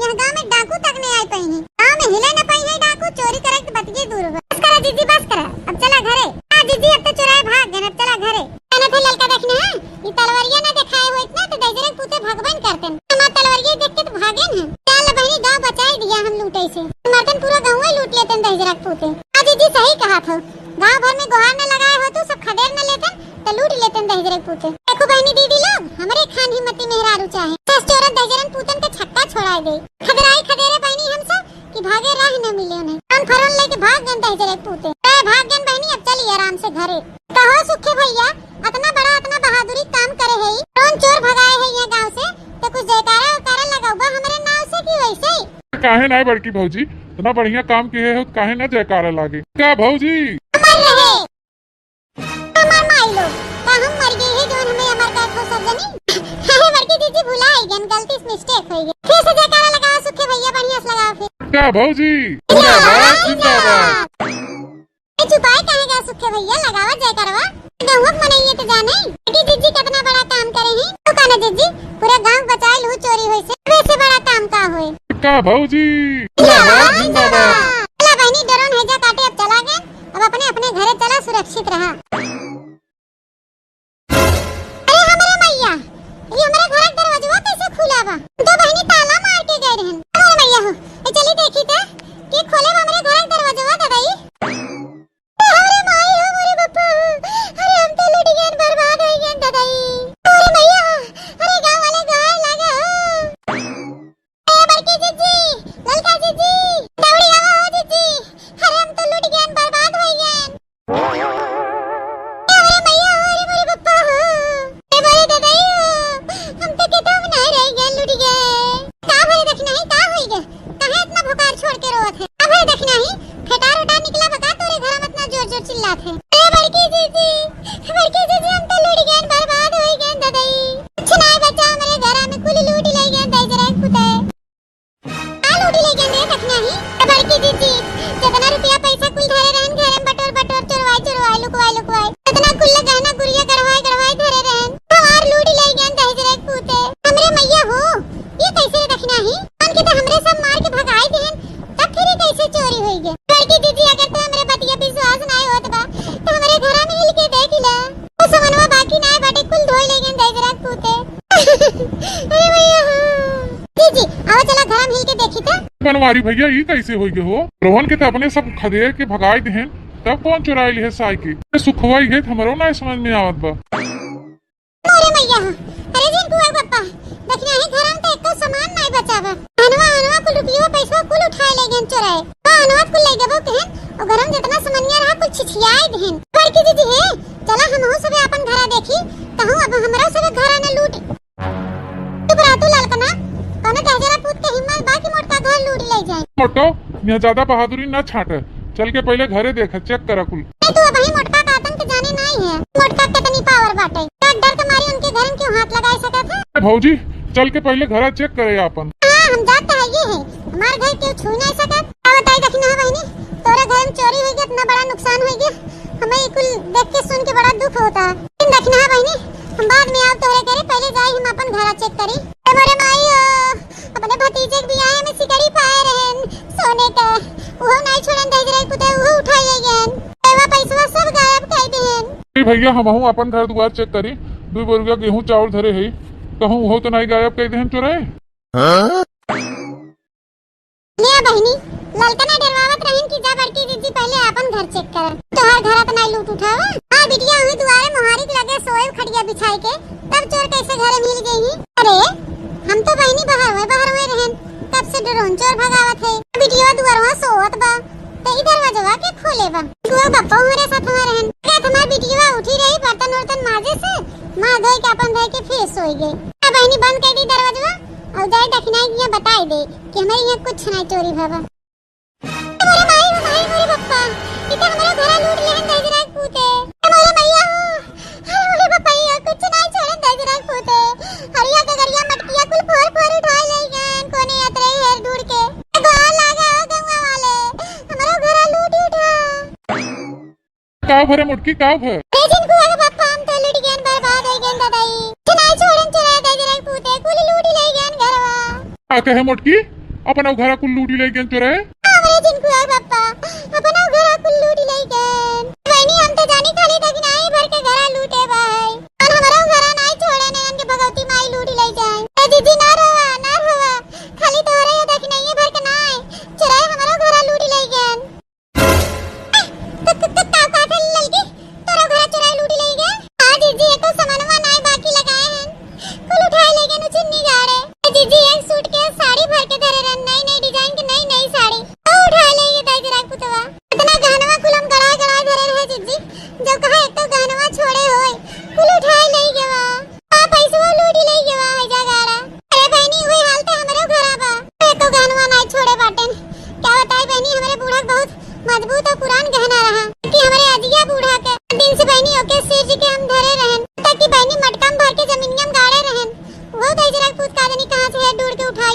यहाँ गाँव में डाकू तक नहीं आई पाई है। गाँव में हिले न पाई है डाकू, चोरी करे के बतिये दूर बा। बस करा जीजी, बस करा, अब चला घरे। हाँ जीजी, अब तो चुराए भाग ई तलवरिया ना देखाए होइत ना, तो दहिजरा के पूते भगबन करतेन। हमार तलवरिया देख के तो भागेन है। चल बहिनी, गाँव बचाई दिया हम लूटे से। मर्दन पूरा गाँव ही लूट लेतेन दहिजरा के पूते। हाँ जीजी, सही कहा थो। गाँव भर में गोहार न लगाए हो तू, सब खदेर न लेतेन, तो लूट लेतेन दहिजरा के पूते। देखो बहिनी दीदी लोग, हमरे खान हिम्मती मेहरारू चाहे। सस चोरन दहिजरन पूतन के छक्का छोड़ाए दे। खदेराई खदेरे बहिनी हम सब कि भागे राह न मिले उन्हें। कान फरन लेके भाग गन दहिजरे पूते। ए, भाग गन बहिनी, अब चली आराम से घरे। कहो सुखे भैया, अतना बड़ा, अतना बहादुरी काम करे है, कौन चोर भगाए है यहाँ गाँव से, तो कुछ जयकारा उकारा लगौबा हमरे नाव से कि वैसे ही? काहे ना बड़की भौजी, इतना बढ़िया काम किए हो, काहे ना जयकारा लागे? का भौजी? अमर रहे। हमार माई लोग, का हम मर गई है जौन हमें अमर कहत हो सब जनी? अरे बड़की जीजी भुला ही गन, गलती से mistake होई गई। फिर से जयकारा लगाओ सुखे भैया, बढ़िया से लगाओ फिर। का भौजी? जिंदाबाद, जिंदाबाद। ए चुपाए काहे गा सुखे भैया, लगावा जयकारवा। गहुआ के मनइये तो जाने, बड़की जीजी कितना बड़ा काम करे हैं। तो का ना जीजी, पूरा गाँव बचाए लू चोरी होई से, वैसे बड़ा काम का होए। का भौजी? जिंदाबाद, जिंदाबाद। चला बहिनी, डरोन हैजा काटे अब चला गए। अब अपने अपने घरे चला, सुरक्षित रहा। अरे हमरे मैया, ये हमरे घर के दरवाजवा कैसे खुला बा? दो बहिनी ताला मार के गए रहन। अरे मैया हो, ए चली देखी त, के खोले बा हमरे घर के दरवाजवा ददाई? अरे हमरे माई हो, मोरे बापा, अरे हम तो लुट गए, बर्बाद हो गए ददाई। अरे मैया, अरे गाँव वाले गाय लागे हो। ए बड़की जीजी, ललका जीजी, दौड़ी आवा हो जीजी। अरे हम तो लुट गए, बर्बाद हो गए। ए अरे मैया हो, अरे मोरे पप्पा हो, ए मोरे ददाई हो, हम तो खेतवा में नहीं रह गए, लुट गए। का भले दखिनाही, का होई गए? काहे इतना भुकार छोड़ के रोवत है? का भले दखिनाही, फेटार उटार निकला बका तोरे घर में इतना जोर जोर चिल्लात है? ए बड़की जीजी, बड़की जीजी, हम तो लुट गए, बर्बाद हो गए ददाई। कुछ नहीं बचा हमरे घर में, कुल लूट ले गए दहिजरा के पूते। का लूटी ले गए रे दखिनाही? ए बड़की जीजी, जितना रुपया पैसा कुल धरे रहन, घर में बटोर बटोर, चोरवाई चोरवाई, लुकवाई लुकवाई, जितना कुल गहना गुरिया गढ़वाई गढ़वाई धरे रहन, हमार लूटी ले गए दहिजरे के पूते। हमरे मैया हो, ये कैसे रे दखिनाही? मन के तो हमरे सब मार के भगाई देहन, तब फिर ये कैसे चोरी होई गए? बड़की जीजी, अगर तो हमरे बतिया विश्वास नाय होत बा, तो हमरे घरा में हिल के देख ले। ओ समनवा बाकी नाय बाटे, कुल धोई ले गए दहिजरा के पूते। अरे भैया, हाँ। जी, जी, आवा चला घर में हिल के देखी त। बनवारी भैया, ई कैसे होई गए हो? रोहन के त अपने सब खदेड़ के भगाई देहेन, तब कौन चुराई लिहे साई के? ए, सुखवाई है, हमरो ना समझ में आवत बा। अरे मैया, हाँ। अरे जिनकुआ के पप्पा, दखिनाही घर में त एको सामान नाय बचा बा। हनवा, हनवा कुल रुपया पैसा कुल उठाए ले गए चुराए। का हनवा कुल ले गबो केहेन, ओ घर में जितना सामानिया रहा कुल छिछियाए देहेन। बड़की जीजी हे, चला हमहू सबे आपन घरा देखी, कहूँ अब हमरो सबे घरा न लूट। चुप रह तू ललकना, कौनो दहिजरा पूत के हिम्मत बा कि मोटका घर लूट ले जाए? मोटो, यहाँ ज्यादा बहादुरी ना छाटे, चल के पहले घरे देख, check करा कुल। ए, तू अबही मोटका का आतंक जाने नाई है, मोटका कितनी power बाटे, का डर के मारे उनके घर में क्यों हाथ लगाए सकत है? ए भौजी, चल के पहले घरा check करे आपन। हाँ, हम जात है ये है, हमार घर क्यों छू नहीं सकत। का बताई दखिना बहिनी, तोरे घर में चोरी होई गया, इतना बड़ा नुकसान होई गया, हमें ये कुल देख के सुन के बड़ा दुख होता है। लेकिन दखिना बहिनी, हम बाद में आव तोहरे घरे, पहले जाई हम अपन घरा check करी। ए मोरे माई हो, अपने भतीजे के बियाह में सिकड़ी पाए रहन सोने का, उहो नाई छोड़न दहिजरा के पूते, उहो उठाई ले गयन। एवा पैसवा सब गायब कर दिहन। ए भैया, हमहू अपन घर दुआर check करी, दू बोरिया गेहूं चावल धरे है, कहूँ उहो तो नाई गायब कर दिहन चोराए। लिया बहिनी, ललकना डरवावत रहिन कि जा बड़की जीजी पहले आपन घर check कर। तोहार घर त नाई लूट उठावा। हाँ बिटिया, वही दुआरे मोहारी के लगे सोए खटिया बिछाई के, तब चोर कैसे घरे मिल गई ही? अरे, हम तो बहिनी बाहर हुए, बाहर हुए रहन, कब से drone चोर भगावत है। बिटिया दुआरवा सोवत बा, ते ई दरवाजवा के खोले बा। तू बप्पा हमारे साथ हुआ रहन। कहत हमार बिटिया उठी रही बर्तन उर्तन माजे से, माँ धोई के आपन धोई के फिर सोई गई। अब बहिनी बंद कर दी दरवाजवा, और जाए दखिनाई के यहाँ बताई दे कि हमारे यहाँ कुछ ना चोरी भवा। मोरे माई हो, माई, मोरे पप्पा, ई तो हमरो घरा लूट लेहन दहिजरा के पूते। ए मोरे मैया हो, अरे मोरे पप्पा, ई कुछ ना छोड़न दहिजरा के पूते। हरिया गगरिया मटकिया कुल फोर फोर उठाए ले गन, कोने अतरे हेर दूर के। ए गोर लागे हो गौवा वाले, हमरो घरा लूट उठा। का भरे मोटकी, का भर? ए जिनकुआ के पप्पा, हम तो लूट गन, बर्बाद हो गन ददाई। चुनाई छोड़न चुनाई दहिजरा के पूते, कुल लूट ले गन घरवा। का कहे मोटकी? अपना घरा कुल लूट ले गन चोराए? हाँ, हमरे जिनकुआ के पप्पा, अपना घरा कुल लूट ले गन। बहिनी, हम तो जानी खाली दखिनाई भर के घरा लूटे भाई। और हमरो घरा नाई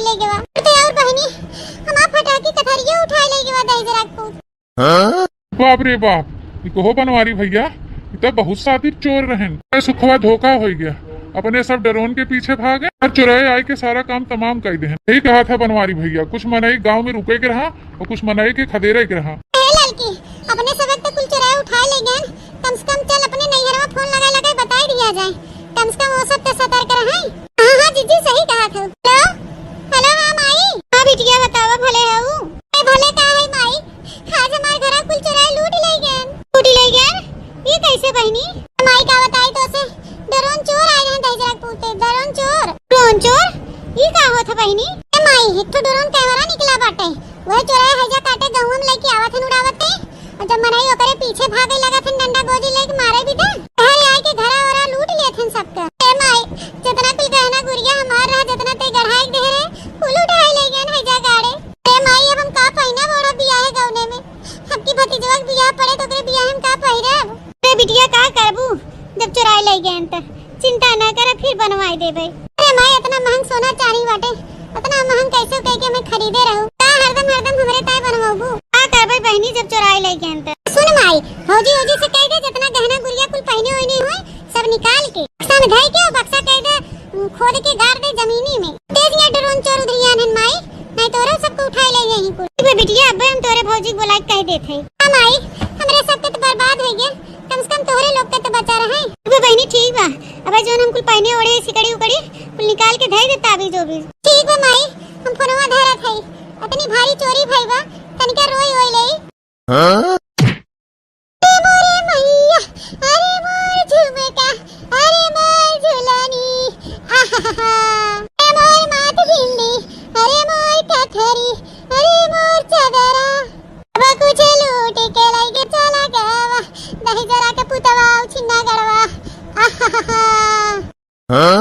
ले गवा। तो और बहिनी, हमार फटाकी कथरिया उठाए ले गवा दहिजरा के पूत। हाँ? बाप रे बाप, ई कहो बनवारी भैया, ई तो बहुत शातिर चोर रहन। ए सुखवा धोखा होइ गया, अपने सब ड्रोन के पीछे भागे और चोराए आए के सारा काम तमाम कर देहन। यही कहा था बनवारी भैया, कुछ मनई गाँव में रुके के रहा और कुछ मनई के खदेरे के रहा। ए लड़की, अपने सबक तो कुल चोराए उठाए ले गए, कम से कम चल अपने नैहरवा फोन लगाए लगाए बताई दिया जाए, कम से कम वो सब तो सतर्क रहे। हाँ हाँ जीजी सही कहा था। हेलो, हेलो हाँ माई। हाँ बिटिया बतावा भले हऊ। ए भले का है माई, आज हमार घरा कुल चोराए लूट ले गए। लूट ले गए? ये कैसे बहिनी? माई का बताई तो से, ड्रोन चोर आए हैं दहिजरा के पूते, ड्रोन चोर। ड्रोन चोर? ये का होत है बहिनी? ए माई, एक ठो ड्रोन कैमरा निकला बाटे, वह चोराए हैजा काटे गहुआ में लेके आवत हन उड़ावत है, और जब मनई ओकरे पीछे भागे लगत हन डंडा गोजी लेके मारे भी दे, अरे आए के घरा ओरा लूट लेत हन सबके। ए माई, जितना कुल गहना गुरिया हमार रहा, जितना ते गढ़ाई दे रहे, कुल उठाए ले गए हैजा गाड़े। ए माई, अब हम का पहिना बोड़ा बियाहे गौने में? हमकी भतीजवा के बियाह पड़े तो ओकरे बियाह में का पहिरब? रे बिटिया, का करबू जब चोराए ले गए त? चिंता ना कर, फिर बनवाए देबे। अरे माई, इतना महंग सोना चांदी बाटे, इतना महंग कैसे कह के मैं खरीदे रहू? का हरदम हरदम हमरे ताए बनवाबू? का करबे बहिनी जब चोराए ले गए त? सुन माई, भौजी ओजी से कह दे जितना गहना गुरिया कुल पहिने ओइने होए सब निकाल के बक्सा में धई के बक्सा कह दे, उम, खोद के गाड़ दे जमीनी में। तेज ये ड्रोन चोर उधरियान हन माई, नहीं तोरे सबको उठाए ले यहीं कुल। ठीक बा बिटिया, अबे हम तोरे भौजी के बुला के कह देत हई। हाँ माई, हमरे सबके तो बर्बाद हो गए, कम से कम तोहरे लोग के तो बचा रहे। ठीक बा बहिनी, ठीक बा। अबे जौन हम कुल पहिने ओढ़े सिकड़ी उकड़ी कुल निकाल के धई दे ताबीज ओबीज। ठीक बा माई, हम फोनवा धरत हई। इतनी भारी चोरी भई बा, तनिका रोई ओई लेई। हाँ? ए मोरे मैया, अरे मोर झुमका, अरे मोर झुलनी, आहाहा। ए मोर माथ बिंदी, अरे मोर कथरी, अरे मोर चदरा। अब कुछ लूट के लइके चला गवा, दहिजरा के पुतवा छिन्ना गड़वा, आहाहा। हाँ?